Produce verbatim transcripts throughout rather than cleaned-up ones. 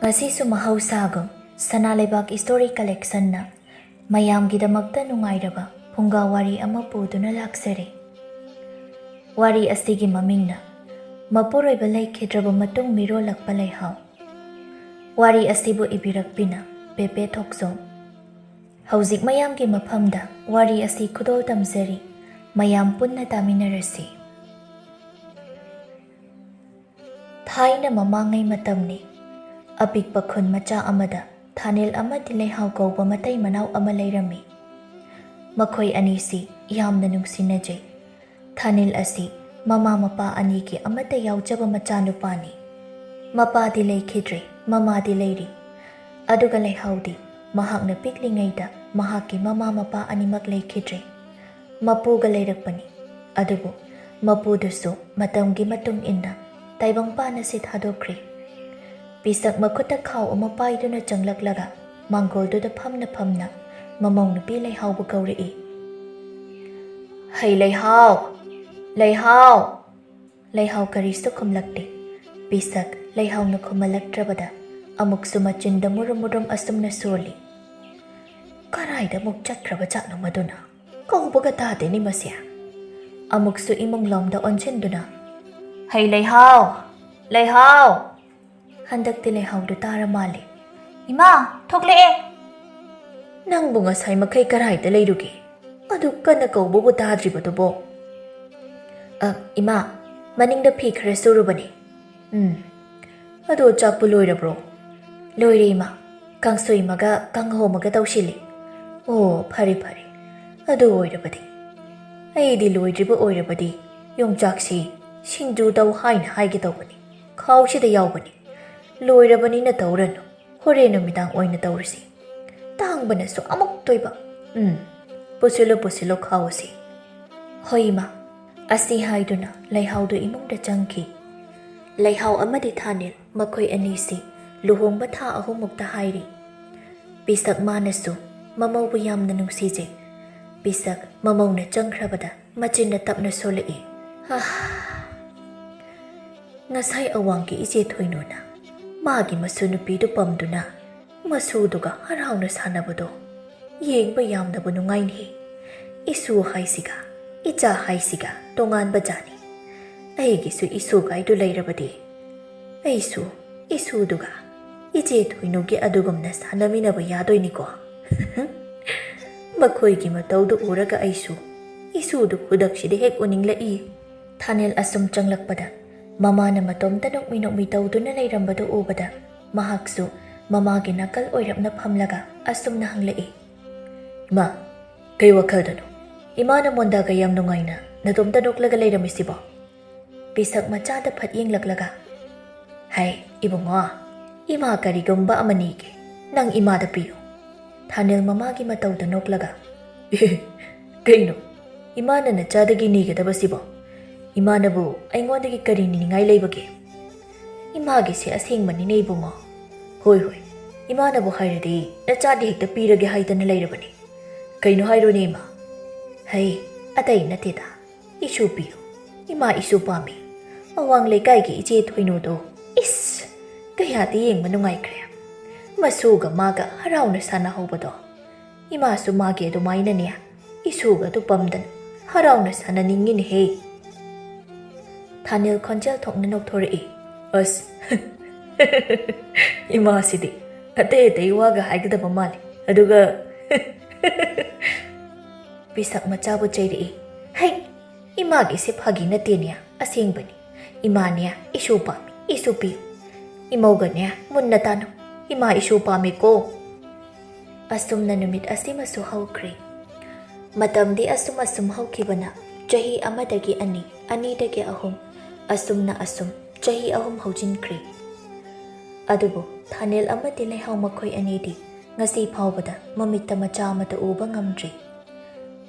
ꯉꯁꯤꯁꯨ ꯃꯍꯧꯁꯥꯒꯨꯝ ꯁꯅꯥ ꯂꯩꯕꯥꯛ ꯏꯁꯇꯣꯔꯤ ꯀꯂꯦꯛꯁꯟꯅ ꯃꯌꯥꯝꯒꯤꯗꯃꯛꯇ ꯅꯨꯡꯉꯥꯏꯔꯕ ꯐꯨꯡꯒꯥ ꯋꯥꯔꯤ ꯑꯃ ꯄꯨꯗꯨꯅ ꯂꯥꯛꯆꯔꯤ꯫ ꯋꯥꯔꯤ ꯑꯁꯤꯒꯤ ꯃꯃꯤꯡꯅ ꯃꯄꯨꯔꯣꯏꯕ ꯂꯩꯈꯤꯗ꯭ꯔꯕ ꯃꯇꯨꯡ ꯃꯤꯔꯣꯜꯂꯛꯄ ꯂꯩꯍꯥꯎ꯫ ꯋꯥꯔꯤ ꯑꯁꯤꯕꯨ ꯏꯕꯤꯔꯛꯄꯤꯅ ꯄꯦꯄꯦ ꯊꯣꯛꯆꯣꯝ꯫ ꯍꯧꯖꯤꯛ ꯃꯌꯥꯝꯒꯤ ꯃꯐꯝꯗ ꯋꯥꯔꯤ ꯑꯁꯤ ꯈꯨꯗꯣꯜ ꯇꯝꯖꯔꯤ, ꯃꯌꯥꯝ ꯄꯨꯟꯅ ꯇꯥꯃꯤꯟꯅꯔꯁꯤ꯫ ꯊꯥꯏꯅ ꯃꯃꯥꯡꯉꯩ ꯃꯇꯝꯅꯤ꯫ ꯑꯄꯤꯛꯄ ꯈꯨꯟ ꯃꯆꯥ ꯑꯃꯗ ꯊꯥꯅꯤꯜ ꯑꯃꯗꯤ ꯂꯩꯍꯥꯎ ꯀꯧꯕ ꯃꯇꯩ ꯃꯅꯥꯎ ꯑꯃ ꯂꯩꯔꯝꯃꯤ꯫ ꯃꯈꯣꯏ ꯑꯅꯤꯁꯤ ꯌꯥꯝꯅ ꯅꯨꯡꯁꯤꯅꯖꯩ꯫ ꯊꯥꯅꯤꯜ ꯑꯁꯤ ꯃꯃꯥ ꯃꯄꯥ ꯑꯅꯤꯒꯤ ꯑꯃꯠꯇ ꯌꯥꯎꯖꯕ ꯃꯆꯥꯅꯨꯄꯥꯅꯤ꯫ ꯃꯄꯥꯗꯤ ꯂꯩꯈꯤꯗ꯭ꯔꯦ, ꯃꯃꯥꯗꯤ ꯂꯩꯔꯤ꯫ ꯑꯗꯨꯒ ꯂꯩꯍꯥꯎꯗꯤ ꯃꯍꯥꯛꯅ ꯄꯤꯛꯂꯤꯉꯩꯗ ꯃꯍꯥꯛꯀꯤ ꯃꯃꯥ ꯃꯄꯥ ꯑꯅꯤꯃꯛ ꯂꯩꯈꯤꯗ꯭ꯔꯦ꯫ ꯃꯄꯨꯒ ꯂꯩꯔꯛꯄꯅꯤ꯫ ꯑꯗꯨꯕꯨ ꯃꯄꯨꯗꯨꯁꯨ ꯃꯇꯝꯒꯤ ꯃꯇꯨꯡ ꯏꯟꯅ ꯇꯥꯏꯕꯪꯄꯥꯟ ꯑꯁꯤ ꯊꯥꯗꯣꯛꯈ꯭ꯔꯦ꯫ ꯄꯤꯁꯛ ꯃꯈꯨꯠꯇ ꯈꯥꯎ ꯑꯃ ꯄꯥꯏꯗꯨꯅ ꯆꯪꯂꯛꯂꯒ ꯃꯥꯡꯒꯣꯜꯗꯨꯗ ꯐꯝꯅ ꯐꯝꯅ ꯃꯃꯧ ꯅꯨꯄꯤ ꯂꯩꯍꯥꯎꯕꯨ ꯀꯧꯔꯛꯏ꯫ "ꯍꯩ ꯂꯩꯍꯥꯎ! ꯂꯩꯍꯥꯎ!" ꯂꯩꯍꯥꯎ ꯀꯔꯤꯁꯨ ꯈꯨꯝꯂꯛꯇꯦ꯫ ꯄꯤꯁꯛ ꯂꯩꯍꯥꯎꯅ ꯈꯨꯝꯍꯜꯂꯛꯇ꯭ꯔꯕꯗ ꯑꯃꯨꯛꯁꯨ ꯃꯆꯤꯟꯗ ꯃꯨꯔꯨꯝ ꯃꯨꯔꯨꯝ ꯑꯁꯨꯝꯅ ꯁꯣꯜꯂꯤ꯫ "ꯀꯔꯥꯏꯗ ꯑꯃꯨꯛ ꯆꯠꯈ꯭ꯔꯕ ꯖꯥꯠꯅꯣ ꯃꯗꯨꯅ? ꯀꯧꯕꯒ ꯇꯥꯗꯦꯅꯦ ꯃꯁꯦ!" ꯑꯃꯨꯛꯁꯨ ꯏꯃꯨꯡ ꯂꯣꯝꯗ ꯑꯣꯟꯁꯤꯟꯗꯨꯅ, "ꯍꯩ ꯂꯩꯍꯥꯎ! ꯂꯩꯍꯥꯎ!" ꯍꯟꯗꯛꯇꯤ ꯂꯩꯍꯥꯎꯗꯨ ꯇꯥꯔ ꯃꯥꯜꯂꯦ꯫ "ꯏꯃꯥ, ꯊꯣꯛꯂꯛꯑꯦ!" "ꯅꯪꯕꯨ ꯉꯁꯥꯏ ꯃꯈꯩ ꯀꯔꯥꯏꯗ ꯂꯩꯔꯨꯒꯦ? ꯑꯗꯨ ꯀꯟꯅ ꯀꯧꯕꯕꯨ ꯇꯥꯗ꯭ꯔꯤꯕꯗꯨꯕꯣ?" "ꯑ, ꯏꯃꯥ, ꯃꯅꯤꯡꯗ ꯐꯤ ꯈꯔ ꯁꯨꯔꯨꯕꯅꯦ꯫" "ꯎꯝ, ꯑꯗꯣ ꯆꯥꯛꯄꯨ ꯂꯣꯏꯔꯕ꯭ꯔꯣ?" "ꯂꯣꯏꯔꯦ ꯏꯃꯥ, ꯀꯥꯡꯁꯣꯏ ꯑꯃꯒ ꯀꯥꯡꯍꯧ ꯑꯃꯒ ꯇꯧꯁꯤꯜꯂꯤ꯫" "ꯑꯣ, ꯐꯔꯦ ꯐꯔꯦ, ꯑꯗꯨ ꯑꯣꯏꯔꯕꯗꯤ꯫ ꯑꯩꯗꯤ ꯂꯣꯏꯗ꯭ꯔꯤꯕ ꯑꯣꯏꯔꯕꯗꯤ ꯌꯣꯡꯆꯥꯛꯁꯤ ꯁꯤꯡꯖꯨ ꯇꯧ ꯍꯥꯏꯅ ꯍꯥꯏꯒꯦ ꯇꯧꯕꯅꯤ, ꯈꯥꯎꯁꯤꯗ ꯌꯥꯎꯕꯅꯤ꯫ ꯂꯣꯏꯔꯕꯅꯤꯅ ꯇꯧꯔꯅꯨ, ꯍꯣꯔꯦꯟ ꯅꯨꯃꯤꯗꯥꯡ ꯑꯣꯏꯅ ꯇꯧꯔꯁꯤ꯫ ꯇꯥꯡꯕꯅꯁꯨ ꯑꯃꯨꯛ ꯇꯣꯏꯕ꯫ ꯎꯝ, ꯄꯨꯁꯤꯜꯂꯨ, ꯄꯨꯁꯤꯜꯂꯨ, ꯈꯥꯎꯁꯤ꯫" "ꯍꯣꯏ ꯏꯃꯥ꯫" ꯑꯁꯤ ꯍꯥꯏꯗꯨꯅ ꯂꯩꯍꯥꯎꯗꯨ ꯏꯃꯨꯡꯗ ꯆꯪꯈꯤ꯫ ꯂꯩꯍꯥꯎ ꯑꯃꯗꯤ ꯊꯥꯅꯤꯜ ꯃꯈꯣꯏ ꯑꯅꯤꯁꯤ ꯂꯨꯍꯣꯡꯕ ꯊꯥ ꯑꯍꯨꯝꯃꯨꯛꯇ ꯍꯥꯏꯔꯤ꯫ ꯄꯤꯁꯛ ꯃꯥꯅꯁꯨ ꯃꯃꯧꯕꯨ ꯌꯥꯝꯅ ꯅꯨꯡꯁꯤꯖꯩ꯫ ꯄꯤꯁꯛ ꯃꯃꯧꯅ ꯆꯪꯈ꯭ꯔꯕꯗ ꯃꯆꯤꯟꯅ ꯇꯞꯅ ꯁꯣꯜꯂꯛꯏ꯫ "ꯍꯥ!" ꯉꯁꯥꯏ ꯑꯋꯥꯡꯒꯤ ꯏꯆꯦ ꯊꯣꯏꯅꯨꯅ ꯃꯥꯒꯤ ꯃꯁꯨ ꯅꯨꯄꯤꯗꯨ ꯄꯝꯗꯨꯅ ꯃꯁꯨꯗꯨꯒ ꯍꯔꯥꯎꯅ ꯁꯥꯟꯅꯕꯗꯣ ꯌꯦꯡꯕ ꯌꯥꯝꯅꯕꯨ ꯅꯨꯡꯉꯥꯏꯅꯤ꯫ ꯏꯁꯨ ꯍꯥꯏꯁꯤꯒ ꯏꯆꯥ ꯍꯥꯏꯁꯤꯒ ꯇꯣꯉꯥꯟꯕ ꯖꯥꯠꯅꯤ꯫ ꯑꯩꯒꯤꯁꯨ ꯏꯁꯨꯒꯥꯏꯗꯨ ꯂꯩꯔꯕꯗꯤ ꯑꯩꯁꯨ ꯏꯁꯨꯗꯨꯒ ꯏꯆꯦ ꯊꯣꯏꯅꯨꯒꯤ ꯑꯗꯨꯒꯨꯝꯅ ꯁꯥꯟꯅꯃꯤꯟꯅꯕ ꯌꯥꯗꯣꯏꯅꯤꯀꯣ꯫ ꯃꯈꯣꯏꯒꯤ ꯃꯇꯧꯗꯨ ꯎꯔꯒ ꯑꯩꯁꯨ ꯏꯁꯨꯗꯨ ꯈꯨꯗꯛꯁꯤꯗ ꯍꯦꯛ ꯎꯅꯤꯡꯂꯛꯏ꯫ ꯊꯥꯅꯦꯜ ꯑꯁꯨꯝ ꯆꯪꯂꯛꯄꯗ ꯃꯃꯥꯅ ꯃꯇꯣꯝꯇ ꯅꯣꯛꯃꯤ ꯅꯣꯛꯃꯤ ꯇꯧꯗꯨꯅ ꯂꯩꯔꯝꯕꯗꯨ ꯎꯕꯗ ꯃꯍꯥꯛꯁꯨ ꯃꯃꯥꯒꯤ ꯅꯥꯀꯜ ꯑꯣꯏꯔꯞꯅ ꯐꯝꯂꯒ ꯑꯁꯨꯝꯅ ꯍꯪꯂꯛꯏ, "ꯏꯃꯥ, ꯀꯩ ꯋꯥꯈꯜꯗꯅꯣ? ꯏꯃꯥꯅ ꯃꯣꯟꯗꯥꯒ ꯌꯥꯝ ꯅꯨꯡꯉꯥꯏꯅ ꯅꯇꯣꯝꯇ ꯅꯣꯛꯂꯒ ꯂꯩꯔꯝꯃꯤꯁꯤꯕꯣ?" ꯄꯤꯁꯛ ꯃꯆꯥꯗ ꯐꯠ ꯌꯦꯡꯂꯛꯂꯒ, "ꯍꯥꯏ, ꯏꯕꯨꯡꯉꯣ, ꯏꯃꯥ ꯀꯔꯤꯒꯨꯝꯕ ꯑꯃ ꯅꯤꯒꯦ, ꯅꯪ ꯏꯃꯥꯗ ꯄꯤꯌꯨ꯫" ꯊꯥꯅꯦꯜ ꯃꯃꯥꯒꯤ ꯃꯇꯧꯗ ꯅꯣꯛꯂꯒ, "ꯑꯦ, ꯀꯩꯅꯣ? ꯏꯃꯥꯅ ꯅꯆꯥꯗꯒꯤ ꯅꯤꯒꯗꯕꯁꯤꯕꯣ? ꯏꯃꯥꯅꯕꯨ ꯑꯩꯉꯣꯟꯗꯒꯤ ꯀꯔꯤ ꯅꯤꯅꯤꯡꯉꯥꯏ ꯂꯩꯕꯒꯦ?" "ꯏꯃꯥꯒꯤꯁꯦ ꯑꯁꯦꯡꯕꯅꯤꯅꯦ ꯏꯕꯨꯡꯉꯣ꯫" "ꯍꯣꯏ, ꯍꯣꯏ, ꯏꯃꯥꯅꯕꯨ ꯍꯥꯏꯔꯗꯤ ꯅꯆꯥꯗꯤ ꯍꯦꯛꯇ ꯄꯤꯔꯒꯦ ꯍꯥꯏꯗꯅ ꯂꯩꯔꯕꯅꯤ꯫ ꯀꯩꯅꯣ ꯍꯥꯏꯔꯣꯅꯦ ꯏꯃꯥ?" "ꯍꯩ, ꯑꯇꯩ ꯅꯠꯇꯦꯗ, ꯏꯁꯨ ꯄꯤꯌꯨ꯫ ꯏꯃꯥ ꯏꯁꯨ ꯄꯥꯝꯃꯤ꯫ ꯑꯋꯥꯡ ꯂꯩꯀꯥꯏꯒꯤ ꯏꯆꯦ ꯊꯣꯏꯅꯨꯗꯣ, ꯏꯁ, ꯀꯌꯥꯗꯤ ꯌꯦꯡꯕ ꯅꯨꯡꯉꯥꯏꯈ꯭ꯔꯦ꯫ ꯃꯁꯨꯒ ꯃꯥꯒ ꯍꯔꯥꯎꯅ ꯁꯥꯟꯅꯍꯧꯕꯗꯣ꯫ ꯏꯃꯥꯁꯨ ꯃꯥꯒꯤ ꯑꯗꯨꯃꯥꯏꯅꯅꯦ, ꯏꯁꯨꯒꯗꯨ ꯄꯝꯗꯅ ꯍꯔꯥꯎꯅ ꯁꯥꯟꯅꯅꯤꯡꯉꯤꯅꯦꯍꯦ꯫" ꯊꯥꯅꯦꯜ ꯈꯣꯟꯖꯦꯜ ꯊꯣꯛꯅ ꯅꯣꯛꯊꯣꯔꯛꯏ꯫ "ꯑꯁ, ꯏꯃꯥꯁꯤꯗꯤ ꯑꯇꯩ ꯑꯇꯩ ꯋꯥꯒ ꯍꯥꯏꯒꯗꯕ ꯃꯥꯜꯂꯤ꯫ ꯑꯗꯨꯒ," ꯄꯤꯁꯛ ꯃꯆꯥꯕꯨ ꯆꯩꯔꯛꯏ꯫ "ꯍꯩ, ꯏꯃꯥꯒꯤꯁꯦ ꯐꯥꯒꯤ ꯅꯠꯇꯦꯅꯦ, ꯑꯁꯦꯡꯕꯅꯤ꯫ ꯏꯃꯥꯅꯦ, ꯏꯁꯨ ꯄꯥꯝꯃꯤ, ꯏꯁꯨ ꯄꯤꯌꯨ꯫ ꯏꯃꯧꯒꯅꯦ, ꯃꯨꯟꯅ ꯇꯥꯅꯧ, ꯏꯃꯥ ꯏꯁꯨ ꯄꯥꯝꯃꯤꯀꯣ꯫" ꯑꯁꯨꯝꯅ ꯅꯨꯃꯤꯠ ꯑꯁꯤꯃꯁꯨ ꯍꯧꯈ꯭ꯔꯦ꯫ ꯃꯇꯝꯗꯤ ꯑꯁꯨꯝ ꯑꯁꯨꯝ ꯍꯧꯈꯤꯕꯅ ꯆꯍꯤ ꯑꯃꯗꯒꯤ ꯑꯅꯤ, ꯑꯅꯤꯗꯒꯤ ꯑꯍꯨꯝ, ꯑꯁꯨꯝꯅ ꯑꯁꯨꯝ ꯆꯍꯤ ꯑꯍꯨꯝ ꯍꯧꯖꯤꯟꯈ꯭ꯔꯦ꯫ ꯑꯗꯨꯕꯨ ꯊꯥꯅꯦꯜ ꯑꯃꯗꯤ ꯂꯩꯍꯥꯎ ꯃꯈꯣꯏ ꯑꯅꯤꯗꯤ ꯉꯁꯤ ꯐꯥꯎꯕꯗ ꯃꯃꯤꯠꯇ ꯃꯆꯥ ꯑꯃꯠꯇ ꯎꯕ ꯉꯝꯗ꯭ꯔꯤ꯫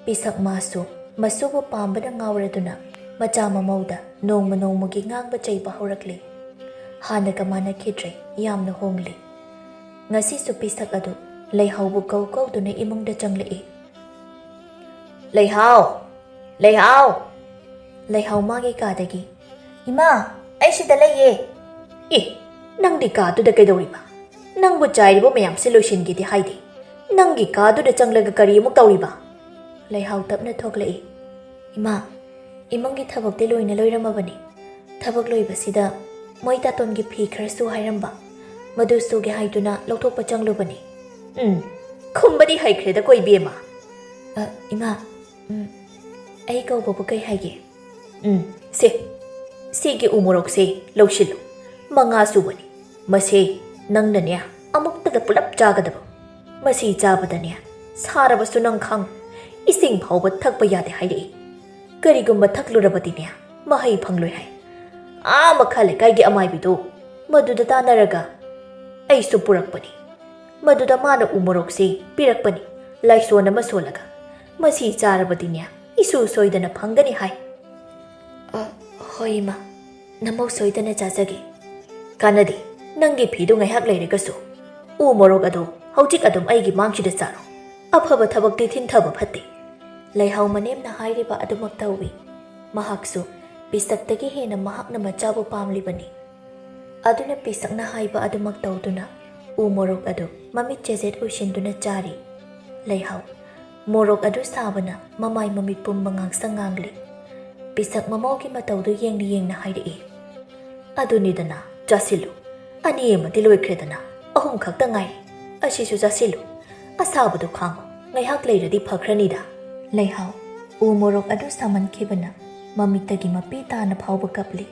ꯄꯤꯁꯛ ꯃꯥꯁꯨ ꯃꯁꯨꯕꯨ ꯄꯥꯝꯕꯅ ꯉꯥꯎꯔꯗꯨꯅ ꯃꯆꯥ ꯃꯃꯧꯗ ꯅꯣꯡꯃ ꯅꯣꯡꯃꯒꯤ ꯉꯥꯡꯕ ꯆꯩꯕ ꯍꯧꯔꯛꯂꯦ꯫ ꯍꯥꯟꯅꯒ ꯃꯥꯟꯅꯈꯤꯗ꯭ꯔꯦ, ꯌꯥꯝꯅ ꯍꯣꯡꯂꯦ꯫ ꯉꯁꯤꯁꯨ ꯄꯤꯁꯛ ꯑꯗꯨ ꯂꯩꯍꯥꯎꯕꯨ ꯀꯧ ꯀꯧꯗꯨꯅ ꯏꯃꯨꯡꯗ ꯆꯪꯂꯛꯏ꯫ "ꯂꯩꯍꯥꯎ! ꯂꯩꯍꯥꯎ!" ꯂꯩꯍꯥꯎ ꯃꯥꯒꯤ ꯀꯥꯗꯒꯤ, "ꯏꯃꯥ, ꯑꯩ ꯁꯤꯗ ꯂꯩꯌꯦ!" "ꯑꯦ, "ꯅꯪꯗꯤ ꯀꯥꯗꯨꯗ ꯀꯩꯗꯧꯔꯤꯕ? ꯅꯪꯕꯨ ꯆꯥꯏꯔꯤꯕ ꯃꯌꯥꯝꯁꯦ ꯂꯣꯏꯁꯤꯟꯒꯦꯗꯤ ꯍꯥꯏꯗꯦ꯫ ꯅꯪꯒꯤ ꯀꯥꯗꯨꯗ ꯆꯪꯂꯒ ꯀꯔꯤ ꯑꯃꯨꯛ ꯇꯧꯔꯤꯕ?" ꯂꯩꯍꯥꯎ ꯇꯞꯅ ꯊꯣꯛꯂꯛꯏ꯫ "ꯏꯃꯥ, ꯏꯃꯨꯡꯒꯤ ꯊꯕꯛꯇꯤ ꯂꯣꯏꯅ ꯂꯣꯏꯔꯝꯃꯕꯅꯤ꯫ ꯊꯕꯛ ꯂꯣꯏꯕꯁꯤꯗ ꯃꯣꯏ ꯇꯥꯇꯣꯟꯒꯤ ꯐꯤ ꯈꯔꯁꯨ ꯍꯥꯏꯔꯝꯕ, ꯃꯗꯨ ꯁꯨꯒꯦ ꯍꯥꯏꯗꯨꯅ ꯂꯧꯊꯣꯛꯄ ꯆꯪꯂꯨꯕꯅꯤ꯫" "ꯎꯝ, ꯈꯨꯝꯕꯗꯤ ꯍꯩꯈ꯭ꯔꯦꯗꯀꯣ, ꯏꯕꯦꯝꯃ꯫" "ꯑ, ꯏꯃꯥ, ꯎꯝ, ꯑꯩ ꯀꯧꯕꯕꯨ ꯀꯩ ꯍꯥꯏꯒꯦ?" "ꯎꯝ, ꯁꯦ, ꯁꯤꯒꯤ ꯎ ꯃꯣꯔꯣꯛꯁꯦ ꯂꯧꯁꯤꯜꯂꯨ꯫ ꯃꯉꯥ ꯁꯨꯕꯅꯤ꯫ ꯃꯁꯦ ꯅꯪꯅꯅꯦ, ꯑꯃꯨꯛꯇꯗ ꯄꯨꯂꯞ ꯆꯥꯒꯗꯕ꯫ ꯃꯁꯤ ꯆꯥꯕꯗꯅꯦ, ꯁꯥꯔꯕꯁꯨ ꯅꯪ ꯈꯪ, ꯏꯁꯤꯡ ꯐꯥꯎꯕ ꯊꯛꯄ ꯌꯥꯗꯦ ꯍꯥꯏꯔꯛꯏ꯫ ꯀꯔꯤꯒꯨꯝꯕ ꯊꯛꯂꯨꯔꯕꯗꯤꯅꯦ, ꯃꯍꯩ ꯐꯪꯂꯣꯏ ꯍꯥꯏ꯫ ꯑꯥ ꯃꯈꯥ ꯂꯩꯀꯥꯏꯒꯤ ꯑꯃꯥꯏꯕꯤꯗꯣ, ꯃꯗꯨꯗ ꯇꯥꯟꯅꯔꯒ ꯑꯩꯁꯨ ꯄꯨꯔꯛꯄꯅꯤ꯫ ꯃꯗꯨꯗ ꯃꯥꯅ ꯎ ꯃꯣꯔꯣꯛꯁꯤ ꯄꯤꯔꯛꯄꯅꯤ, ꯂꯥꯏꯁꯣꯟ ꯑꯃ ꯁꯣꯜꯂꯒ꯫ ꯃꯁꯤ ꯆꯥꯔꯕꯗꯤꯅꯦ, ꯏꯁꯨ ꯁꯣꯏꯗꯅ ꯐꯪꯒꯅꯤ ꯍꯥꯏ꯫" "ꯑ, ꯍꯣꯏ ꯏꯃꯥ, ꯅꯃꯧ ꯁꯣꯏꯗꯅ ꯆꯥꯖꯒꯦ꯫" "ꯀꯥꯟꯅꯗꯦ, ꯅꯪꯒꯤ ꯐꯤꯗꯨ ꯉꯥꯏꯍꯥꯛ ꯂꯩꯔꯒꯁꯨ ꯎ ꯃꯣꯔꯣꯛ ꯑꯗꯨ ꯍꯧꯖꯤꯛ ꯑꯗꯨꯝ ꯑꯩꯒꯤ ꯃꯥꯡꯁꯤꯗ ꯆꯥꯔꯣ꯫ ꯑꯐꯕ ꯊꯕꯛꯇꯤ ꯊꯤꯟꯊꯕ ꯐꯠꯇꯦ꯫" ꯂꯩꯍꯥꯎ ꯃꯅꯦꯝꯅ ꯍꯥꯏꯔꯤꯕ ꯑꯗꯨꯃꯛ ꯇꯧꯏ꯫ ꯃꯍꯥꯛꯁꯨ ꯄꯤꯁꯛꯇꯒꯤ ꯍꯦꯟꯅ ꯃꯍꯥꯛꯅ ꯃꯆꯥꯕꯨ ꯄꯥꯝꯂꯤꯕꯅꯤ꯫ ꯑꯗꯨꯅ ꯄꯤꯁꯛꯅ ꯍꯥꯏꯕ ꯑꯗꯨꯃꯛ ꯇꯧꯗꯨꯅ ꯎ ꯃꯣꯔꯣꯛ ꯑꯗꯨ ꯃꯃꯤꯠ ꯆꯦꯖꯦꯠ ꯑꯣꯏꯁꯤꯟꯗꯨꯅ ꯆꯥꯔꯤ꯫ ꯂꯩꯍꯥꯎ ꯃꯣꯔꯣꯛ ꯑꯗꯨ ꯁꯥꯕꯅ ꯃꯃꯥꯏ ꯃꯃꯤꯠ ꯄꯨꯝꯕ ꯉꯥꯡꯁꯪ ꯉꯥꯡꯂꯤ꯫ ꯄꯤꯁꯛ ꯃꯃꯧꯒꯤ ꯃꯇꯧꯗꯨ ꯌꯦꯡꯅ ꯌꯦꯡꯅ ꯍꯥꯏꯔꯛꯏ, "ꯑꯗꯨꯅꯤꯗꯅ, ꯆꯥꯁꯤꯜꯂꯨ꯫ ꯑꯅꯤ ꯑꯃꯗꯤ ꯂꯣꯏꯈ꯭ꯔꯦꯗꯅ, ꯑꯍꯨꯝ ꯈꯛꯇ ꯉꯥꯏꯔꯤ꯫ ꯑꯁꯤꯁꯨ ꯆꯥꯁꯤꯜꯂꯨ꯫ ꯑꯁꯥꯕꯗꯨ ꯈꯥꯡꯉꯨ, ꯉꯥꯏꯍꯥꯛ ꯂꯩꯔꯗꯤ ꯐꯈ꯭ꯔꯅꯤꯗ꯫" ꯂꯩꯍꯥꯎ ꯎ ꯃꯣꯔꯣꯛ ꯑꯗꯨ ꯁꯥꯃꯟꯈꯤꯕꯅ ꯃꯃꯤꯠꯇꯒꯤ ꯃꯄꯤ ꯇꯥꯅ ꯐꯥꯎꯕ ꯀꯞꯂꯤ꯫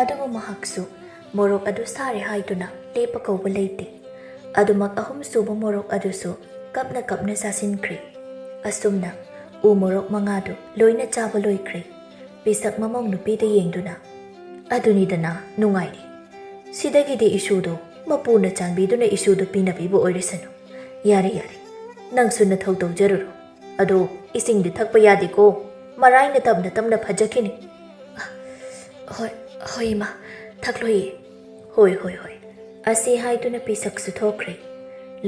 ꯑꯗꯨꯕꯨ ꯃꯍꯥꯛꯁꯨ ꯃꯣꯔꯣꯛ ꯑꯗꯨ ꯁꯥꯔꯦ ꯍꯥꯏꯗꯨꯅ ꯂꯦꯞꯄ ꯀꯧꯕ ꯂꯩꯇꯦ꯫ ꯑꯗꯨꯃꯛ ꯑꯍꯨꯝꯁꯨꯕ ꯃꯣꯔꯣꯛ ꯑꯗꯨꯁꯨ ꯀꯞꯅ ꯀꯞꯅ ꯆꯥꯁꯤꯟꯈ꯭ꯔꯦ꯫ ꯑꯁꯨꯝꯅ ꯎ ꯃꯣꯔꯣꯛ ꯃꯉꯥꯗꯨ ꯂꯣꯏꯅ ꯆꯥꯕ ꯂꯣꯏꯈ꯭ꯔꯦ꯫ ꯄꯤꯁꯛ ꯃꯃꯧ ꯅꯨꯄꯤꯗ ꯌꯦꯡꯗꯨꯅ, "ꯑꯗꯨꯅꯤꯗꯅ ꯅꯨꯡꯉꯥꯏꯔꯦ꯫ ꯁꯤꯗꯒꯤꯗꯤ ꯏꯁꯨꯗꯣ ꯃꯄꯨꯅ ꯆꯥꯟꯕꯤꯗꯨꯅ ꯏꯁꯨꯗꯣ ꯄꯤꯅꯕꯤꯕ ꯑꯣꯏꯔꯁꯅꯨ꯫ ꯌꯥꯔꯦ, ꯌꯥꯔꯦ, ꯅꯪꯁꯨ ꯅꯊꯧ ꯇꯧꯖꯔꯨꯔꯣ꯫ ꯑꯗꯣ ꯏꯁꯤꯡꯗꯤ ꯊꯛꯄ ꯌꯥꯗꯦꯀꯣ, ꯃꯔꯥꯏꯅ ꯇꯞꯅ ꯇꯞꯅ ꯐꯖꯈꯤꯅꯤ꯫" "ꯍꯣꯏ, ꯍꯣꯏ ꯏꯃꯥ, ꯊꯛꯂꯣꯏꯌꯦ꯫" "ꯍꯣꯏ, ꯍꯣꯏ, ꯍꯣꯏ꯫" ꯑꯁꯤ ꯍꯥꯏꯗꯨꯅ ꯄꯤꯁꯛꯁꯨ ꯊꯣꯛꯈ꯭ꯔꯦ꯫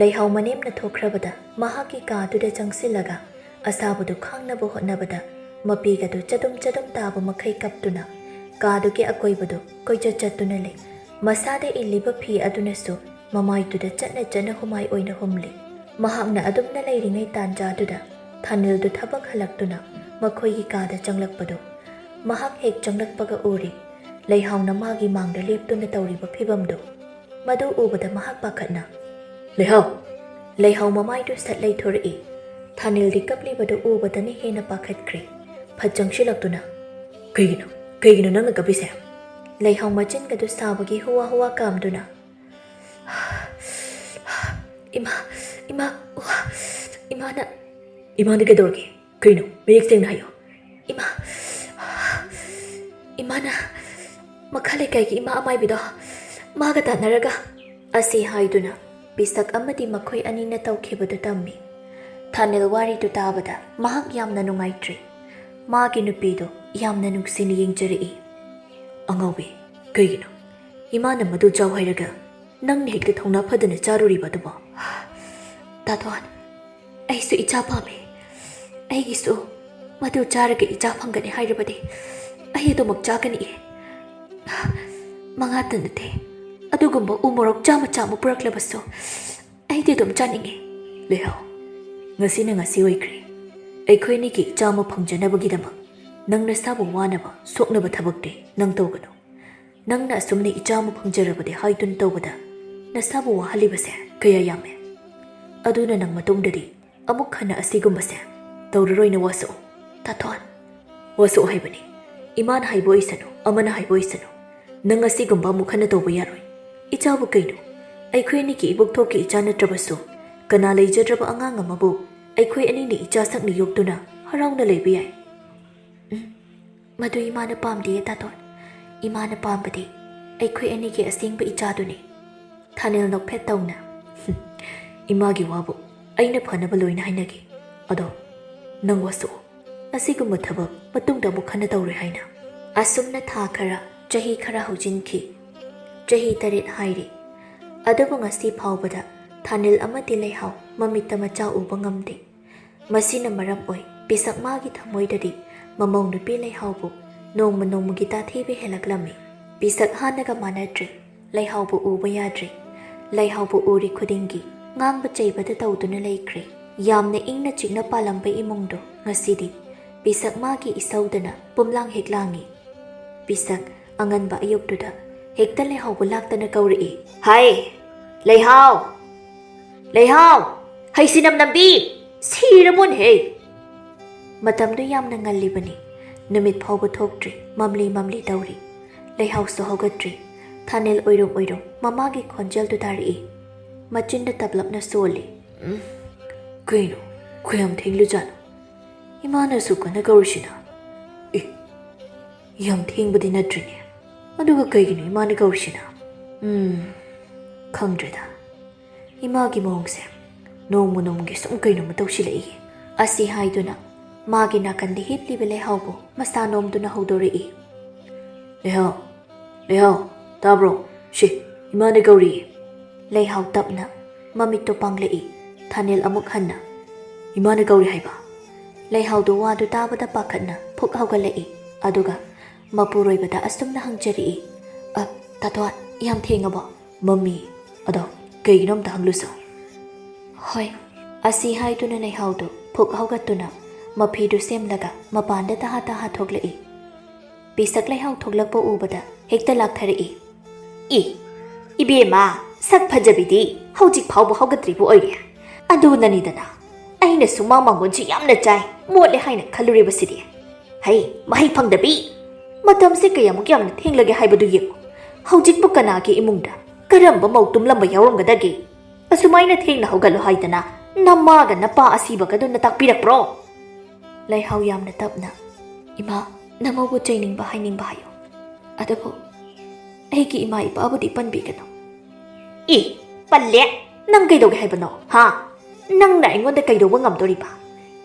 ꯂꯩꯍꯥꯎ ꯃꯅꯦꯝꯅ ꯊꯣꯛꯈ꯭ꯔꯕꯗ ꯃꯍꯥꯛꯀꯤ ꯀꯥꯗꯨꯗ ꯆꯪꯁꯤꯜꯂꯒ ꯑꯁꯥꯕꯗꯨ ꯈꯥꯡꯅꯕ ꯍꯣꯠꯅꯕꯗ ꯃꯄꯤꯒꯗꯨ ꯆꯗꯨꯝ ꯆꯗꯨꯝ ꯇꯥꯕ ꯃꯈꯩ ꯀꯞꯇꯨꯅ ꯀꯥꯗꯨꯒꯤ ꯑꯀꯣꯏꯕꯗꯨ ꯀꯣꯏꯆꯠ ꯆꯠꯇꯨꯅ ꯂꯩ꯫ ꯃꯁꯥꯗ ꯏꯜꯂꯤꯕ ꯐꯤ ꯑꯗꯨꯅꯁꯨ ꯃꯃꯥꯏꯗꯨꯗ ꯆꯠꯅ ꯆꯠꯅ ꯍꯨꯃꯥꯏ ꯑꯣꯏꯅ ꯍꯨꯝꯂꯤ꯫ ꯃꯍꯥꯛꯅ ꯑꯗꯨꯝꯅ ꯂꯩꯔꯤꯉꯩ ꯇꯥꯟꯖꯥꯗꯨꯗ ꯊꯥꯅꯤꯜꯗꯨ ꯊꯕꯛ ꯍꯜꯂꯛꯇꯨꯅ ꯃꯈꯣꯏꯒꯤ ꯀꯥꯗ ꯆꯪꯂꯛꯄꯗꯨ ꯃꯍꯥꯛ ꯍꯦꯛ ꯆꯪꯂꯛꯄꯒ ꯎꯔꯤ꯫ ꯂꯩꯍꯥꯎꯅ ꯃꯥꯒꯤ ꯃꯥꯡꯗ ꯂꯦꯞꯇꯨꯅ ꯇꯧꯔꯤꯕ ꯐꯤꯚꯝꯗꯨ꯫ ꯃꯗꯨ ꯎꯕꯗ ꯃꯍꯥꯛ ꯄꯥꯈꯠꯅ, "ꯂꯩꯍꯥꯎ!" ꯂꯩꯍꯥꯎ ꯃꯃꯥꯏꯗꯨ ꯁꯠ ꯂꯩꯊꯣꯔꯛꯏ꯫ ꯊꯥꯅꯤꯜꯗꯤ ꯀꯞꯂꯤꯕꯗꯨ ꯎꯕꯗꯅ ꯍꯦꯟꯅ ꯄꯥꯈꯠꯈ꯭ꯔꯦ꯫ ꯐꯠ ꯆꯪꯁꯤꯜꯂꯛꯇꯨꯅ, "ꯀꯩꯒꯤꯅꯣ? ꯀꯩꯒꯤꯅꯣ ꯅꯪꯅ ꯀꯞꯄꯤꯁꯦ?" ꯂꯩꯍꯥꯎ ꯃꯆꯤꯟꯒꯗꯨ ꯁꯥꯕꯒꯤ ꯍꯨꯋꯥ ꯍꯨꯋꯥ ꯀꯥꯝꯗꯨꯅ, "ꯏꯃꯥ, ꯏꯃꯥ, ꯋꯥ, ꯏꯃꯥꯅ" "ꯏꯃꯥꯅ ꯀꯩꯗꯧꯔꯒꯦ? ꯀꯩꯅꯣ? ꯃꯌꯦꯛ ꯁꯦꯡꯅ ꯍꯥꯏꯌꯣ꯫" "ꯏꯃꯥ, ꯏꯃꯥꯅ ꯃꯈꯥ ꯂꯩꯀꯥꯏꯒꯤ ꯏꯃꯥ ꯑꯃꯥꯏꯕꯤꯗꯣ ꯃꯥꯒ ꯇꯥꯟꯅꯔꯒ" ꯑꯁꯤ ꯍꯥꯏꯗꯨꯅ ꯄꯤꯁꯛ ꯑꯃꯗꯤ ꯃꯈꯣꯏ ꯑꯅꯤꯅ ꯇꯧꯈꯤꯕꯗꯨ ꯇꯝꯃꯤ꯫ ꯊꯥꯅꯤꯜ ꯋꯥꯔꯤꯗꯨ ꯇꯥꯕꯗ ꯃꯍꯥꯛ ꯌꯥꯝꯅ ꯅꯨꯡꯉꯥꯏꯇ꯭ꯔꯤ꯫ ꯃꯥꯒꯤ ꯅꯨꯄꯤꯗꯨ ꯌꯥꯝꯅ ꯅꯨꯡꯁꯤꯅ ꯌꯦꯡꯖꯔꯛꯏ꯫ "ꯑꯉꯥꯎꯕꯤ, ꯀꯩꯒꯤꯅꯣ? ꯏꯃꯥꯅ ꯃꯗꯨ ꯆꯥꯎ ꯍꯥꯏꯔꯒ ꯅꯪꯅ ꯍꯦꯛꯇ ꯊꯧꯅꯥ ꯐꯗꯅ ꯆꯥꯔꯨꯔꯤꯕ ꯑꯗꯨꯕꯣ?" "ꯇꯥꯊꯣꯟ, ꯑꯩꯁꯨ ꯏꯆꯥ ꯄꯥꯝꯃꯤ꯫ ꯑꯩꯒꯤꯁꯨ ꯃꯗꯨ ꯆꯥꯔꯒ ꯏꯆꯥ ꯐꯪꯒꯅꯤ ꯍꯥꯏꯔꯕꯗꯤ ꯑꯩ ꯑꯗꯨꯃꯛ ꯆꯥꯒꯅꯤ꯫ ꯃꯉꯥꯇ ꯅꯠꯇꯦ, ꯑꯗꯨꯒꯨꯝꯕ ꯎ ꯃꯣꯔꯣꯛ ꯆꯥꯝꯃ ꯆꯥꯝꯃ ꯄꯨꯔꯛꯂꯕꯁꯨ ꯑꯩꯗꯤ ꯑꯗꯨꯝ ꯆꯥꯅꯤꯡꯉꯤ꯫" "ꯂꯩꯍꯥꯎ, ꯉꯁꯤꯅ ꯉꯁꯤ ꯑꯣꯏꯈ꯭ꯔꯦ꯫ ꯑꯩꯈꯣꯏ ꯑꯅꯤꯒꯤ ꯏꯆꯥ ꯑꯃ ꯐꯪꯖꯅꯕꯒꯤꯗꯃꯛ ꯅꯪ ꯅꯁꯥꯕꯨ ꯋꯥꯅꯕ, ꯁꯣꯛꯅꯕ ꯊꯕꯛꯇꯤ ꯅꯪ ꯇꯧꯒꯅꯨ꯫ ꯅꯪꯅ ꯑꯁꯨꯝꯅ ꯏꯆꯥ ꯑꯃ ꯐꯪꯖꯔꯕꯗꯤ ꯍꯥꯏꯗꯨꯅ ꯇꯧꯕꯗ ꯅꯁꯥꯕꯨ ꯋꯥꯍꯜꯂꯤꯕꯁꯦ ꯀꯌꯥ ꯌꯥꯝꯃꯦ꯫ ꯑꯗꯨꯅ ꯅꯪ ꯃꯇꯨꯡꯗꯗꯤ ꯑꯃꯨꯛ ꯍꯟꯅ ꯑꯁꯤꯒꯨꯝꯕꯁꯦ ꯇꯧꯔꯔꯣꯏꯅ ꯋꯥꯁꯛꯎ꯫" "ꯇꯥꯊꯣꯟ, ꯋꯥꯁꯛꯎ ꯍꯥꯏꯕꯅꯤ꯫ ꯏꯃꯥꯅ ꯍꯥꯏꯕ ꯑꯣꯏꯁꯅꯨ, ꯑꯃꯅ ꯍꯥꯏꯕ ꯑꯣꯏꯁꯅꯨ, ꯅꯪ ꯑꯁꯤꯒꯨꯝꯕ ꯑꯃꯨꯛ ꯍꯟꯅ ꯇꯧꯕ ꯌꯥꯔꯣꯏ꯫ ꯏꯆꯥꯕꯨ ꯀꯩꯅꯣ? ꯑꯩꯈꯣꯏ ꯑꯅꯤꯒꯤ ꯏꯕꯣꯛꯊꯣꯛꯀꯤ ꯏꯆꯥ ꯅꯠꯇ꯭ꯔꯕꯁꯨ ꯀꯅꯥ ꯂꯩꯖꯗ꯭ꯔꯕ ꯑꯉꯥꯡ ꯑꯃꯕꯨ ꯑꯩꯈꯣꯏ ꯑꯅꯤꯅ ꯏꯆꯥ ꯁꯛꯅ ꯌꯣꯛꯇꯨꯅ ꯍꯔꯥꯎꯅ ꯂꯩꯕ ꯌꯥꯏ꯫" "ꯎꯝ, ꯃꯗꯨ ꯏꯃꯥꯅ ꯄꯥꯝꯗꯤꯌꯦ ꯇꯥꯇꯣꯟ꯫ ꯏꯃꯥꯅ ꯄꯥꯝꯕꯗꯤ ꯑꯩꯈꯣꯏ ꯑꯅꯤꯒꯤ ꯑꯁꯦꯡꯕ ꯏꯆꯥꯗꯨꯅꯤ꯫" ꯊꯥꯅꯤꯜ ꯅꯣꯛꯐꯦꯠ ꯇꯧꯅ, "ꯏꯃꯥꯒꯤ ꯋꯥꯕꯨ ꯑꯩꯅ ꯐꯅꯕ ꯂꯣꯏꯅ ꯍꯥꯏꯅꯒꯦ꯫ ꯑꯗꯣ ꯅꯪ ꯋꯥꯁꯛꯎ꯫ ꯑꯁꯤꯒꯨꯝꯕ ꯊꯕꯛ ꯃꯇꯨꯡꯗ ꯑꯃꯨꯛ ꯍꯟꯅ ꯇꯧꯔꯣꯏ ꯍꯥꯏꯅ꯫" ꯑꯁꯨꯝꯅ ꯊꯥ ꯈꯔ, ꯆꯍꯤ ꯈꯔ ꯍꯧꯖꯤꯟꯈꯤ꯫ ꯆꯍꯤ ꯇꯔꯦꯠ ꯍꯥꯏꯔꯤ꯫ ꯑꯗꯨꯕꯨ ꯉꯁꯤ ꯐꯥꯎꯕꯗ ꯊꯥꯅꯤꯜ ꯑꯃꯗꯤ ꯂꯩꯍꯥꯎ ꯃꯃꯤꯠꯇ ꯃꯆꯥ ꯎꯕ ꯉꯝꯗꯦ꯫ ꯃꯁꯤꯅ ꯃꯔꯝ ꯑꯣꯏ ꯄꯤꯁꯛ ꯃꯥꯒꯤ ꯊꯃꯣꯏꯗꯗꯤ ꯃꯃꯧ ꯅꯨꯄꯤ ꯂꯩꯍꯥꯎꯕꯨ ꯅꯣꯡꯃ ꯅꯣꯡꯃꯒꯤ ꯇꯥꯊꯤꯕ ꯍꯦꯜꯂꯛꯂꯝꯃꯤ꯫ ꯄꯤꯁꯛ ꯍꯥꯟꯅꯒ ꯃꯥꯟꯅꯗ꯭ꯔꯦ꯫ ꯂꯩꯍꯥꯎꯕꯨ ꯎꯕ ꯌꯥꯗ꯭ꯔꯦ꯫ ꯂꯩꯍꯥꯎꯕꯨ ꯎꯔꯤ ꯈꯨꯗꯤꯡꯒꯤ ꯉꯥꯡꯕ ꯆꯩꯕꯗ ꯇꯧꯗꯨꯅ ꯂꯩꯈ꯭ꯔꯦ꯫ ꯌꯥꯝꯅ ꯏꯪꯅ ꯆꯤꯛꯅ ꯄꯥꯜꯂꯝꯕ ꯏꯃꯨꯡꯗꯨ ꯉꯁꯤꯗꯤ ꯄꯤꯁꯛ ꯃꯥꯒꯤ ꯏꯁꯧꯗꯅ ꯄꯨꯝꯂꯥꯡ ꯍꯦꯛ ꯂꯥꯡꯉꯤ꯫ ꯄꯤꯁꯛ ꯑꯉꯟꯕ ꯑꯌꯨꯛꯇꯨꯗ ꯍꯦꯛꯇ ꯂꯩꯍꯥꯎꯕ ꯂꯥꯛꯇꯅ ꯀꯧꯔꯛꯏ꯫ "ꯍꯥꯏ, ꯂꯩꯍꯥꯎ! ꯂꯩꯍꯥꯎ! ꯍꯩꯁꯤꯅꯝ ꯅꯝꯕꯤ! ꯁꯤꯔꯕꯣꯟꯍꯦ!" ꯃꯇꯝꯗꯨ ꯌꯥꯝꯅ ꯉꯜꯂꯤꯕꯅꯤ꯫ ꯅꯨꯃꯤꯠ ꯐꯥꯎꯕ ꯊꯣꯛꯇ꯭ꯔꯤ, ꯃꯝꯂꯤ ꯃꯝꯂꯤ ꯇꯧꯔꯤ꯫ ꯂꯩꯍꯥꯎꯁꯨ ꯍꯧꯒꯠꯇ꯭ꯔꯤ꯫ ꯊꯥꯅꯦꯜ ꯑꯣꯏꯔꯨꯝ ꯑꯣꯏꯔꯨꯝ ꯃꯃꯥꯒꯤ ꯈꯣꯟꯖꯦꯜꯗꯨ ꯇꯥꯔꯛꯏ꯫ ꯃꯆꯤꯟꯗ ꯇꯞꯂꯞꯅ ꯁꯣꯜꯂꯤ꯫ "ꯎꯝ, ꯀꯩꯅꯣ? ꯀꯌꯥꯝ ꯊꯦꯡꯂꯖꯥꯠꯅꯣ? ꯏꯃꯥꯅꯁꯨ ꯀꯟꯅ ꯀꯧꯔꯤꯁꯤꯅ? ꯑꯦ, ꯌꯥꯝ ꯊꯦꯡꯕꯗꯤ ꯅꯠꯇ꯭ꯔꯤꯅꯦ꯫ ꯑꯗꯨꯒ ꯀꯩꯒꯤꯅꯣ ꯏꯃꯥꯅ ꯀꯧꯔꯤꯁꯤꯅ? ꯎꯝ, ꯈꯪꯗ꯭ꯔꯦꯗ꯫ ꯏꯃꯥꯒꯤ ꯃꯑꯣꯡꯁꯦ ꯅꯣꯡꯃ ꯅꯣꯡꯃꯒꯤ ꯁꯨꯝ ꯀꯩꯅꯣꯝꯃ ꯇꯧꯁꯤꯜꯂꯛꯏ"꯫ ꯑꯁꯤ ꯍꯥꯏꯗꯨꯅ ꯃꯥꯒꯤ ꯅꯥꯀꯟꯗ ꯍꯤꯞꯂꯤꯕ ꯂꯩꯍꯥꯎꯕꯨ ꯃꯁꯥ ꯅꯣꯝꯗꯨꯅ ꯍꯧꯗꯣꯔꯛꯏ꯫ "ꯂꯩꯍꯥꯎ, ꯂꯩꯍꯥꯎ, ꯇꯥꯕ꯭ꯔꯣ? ꯁꯤ, ꯏꯃꯥꯅ ꯀꯧꯔꯤ"꯫ ꯂꯩꯍꯥꯎ ꯇꯞꯅ ꯃꯃꯤꯠꯇꯨ ꯄꯥꯡꯂꯛꯏ꯫ ꯊꯥꯅꯦꯜ ꯑꯃꯨꯛ ꯍꯟꯅ, "ꯏꯃꯥꯅ ꯀꯧꯔꯤ ꯍꯥꯏꯕ"꯫ ꯂꯩꯍꯥꯎꯗꯨ ꯋꯥꯗꯨ ꯇꯥꯕꯗ ꯄꯥꯈꯠꯅ ꯐꯨꯛ ꯍꯧꯒꯠꯂꯛꯏ꯫ ꯑꯗꯨꯒ ꯃꯄꯨꯔꯣꯏꯕꯗ ꯑꯁꯨꯝꯅ ꯍꯪꯖꯔꯛꯏ, "ꯑ, ꯇꯥꯇꯣꯟ, ꯌꯥꯝ ꯊꯦꯡꯉꯕꯣ?" "ꯃꯝꯃꯤ꯫ ꯑꯗꯣ ꯀꯩꯒꯤꯅꯣ ꯑꯝꯇ ꯍꯪꯂꯨꯁꯣ"꯫ "ꯍꯣꯏ"꯫ ꯑꯁꯤ ꯍꯥꯏꯗꯨꯅ ꯂꯩꯍꯥꯎꯗꯨ ꯐꯨꯛ ꯍꯧꯒꯠꯇꯨꯅ ꯃꯐꯤꯗꯨ ꯁꯦꯝꯂꯒ ꯃꯄꯥꯟꯗ ꯇꯍꯥ ꯇꯍꯥ ꯊꯣꯛꯂꯛꯏ꯫ ꯄꯤꯁꯛ ꯂꯩꯍꯥꯎ ꯊꯣꯛꯂꯛꯄ ꯎꯕꯗ ꯍꯦꯛꯇ ꯂꯥꯛꯊꯔꯛꯏ꯫ "ꯏ, ꯏꯕꯦꯝꯃ, ꯁꯛ ꯐꯖꯕꯤꯗꯤ ꯍꯧꯖꯤꯛ ꯐꯥꯎꯕ ꯍꯧꯒꯠꯇ꯭ꯔꯤꯕ ꯑꯣꯏꯔꯦ꯫ ꯑꯗꯨꯅꯅꯤꯗꯅ ꯑꯩꯅ ꯁꯨꯃꯥꯡ ꯃꯥꯡꯒꯣꯟꯁꯤ ꯌꯥꯝꯅ ꯆꯥꯏ, ꯃꯣꯠꯂꯦ ꯍꯥꯏꯅ ꯈꯜꯂꯨꯔꯤꯕꯁꯤꯗꯤ꯫ ꯍꯩ, ꯃꯍꯩ ꯐꯪꯗꯕꯤ! ꯃꯇꯝꯁꯦ ꯀꯌꯥꯃꯨꯛ ꯌꯥꯝꯅ ꯊꯦꯡꯂꯒꯦ ꯍꯥꯏꯕꯗꯨ ꯌꯦꯡꯉꯨ꯫ ꯍꯧꯖꯤꯛꯄꯨ ꯀꯅꯥꯒꯤ ꯏꯃꯨꯡꯗ ꯀꯔꯝꯕ ꯃꯧ ꯇꯨꯝꯂꯝꯕ ꯌꯥꯎꯔꯝꯒꯗꯒꯦ? ꯑꯁꯨꯃꯥꯏꯅ ꯊꯦꯡꯅ ꯍꯧꯒꯠꯂꯣ ꯍꯥꯏꯗꯅ ꯅꯃꯥꯒ ꯅꯄꯥ ꯑꯁꯤꯕꯒꯗꯨꯅ ꯇꯥꯛꯄꯤꯔꯛꯄ꯭ꯔꯣ?" ꯂꯩꯍꯥꯎ ꯌꯥꯝꯅ ꯇꯞꯅ, "ꯏꯃꯥ, ꯅꯃꯧꯕꯨ ꯆꯩꯅꯤꯡꯕ ꯍꯥꯏꯅꯤꯡꯕ ꯍꯥꯏꯌꯨ꯫ ꯑꯗꯨꯕꯨ ꯑꯩꯒꯤ ꯏꯃꯥ ꯏꯄꯥꯕꯨꯗꯤ ꯄꯟꯕꯤꯒꯅꯨ"꯫ "ꯏ, ꯄꯜꯂꯦ! ꯅꯪ ꯀꯩꯗꯧꯒꯦ ꯍꯥꯏꯕꯅꯣ, ꯍꯥ? ꯅꯪꯅ ꯑꯩꯉꯣꯟꯗ ꯀꯩꯗꯧꯕ ꯉꯝꯗꯣꯔꯤꯕ?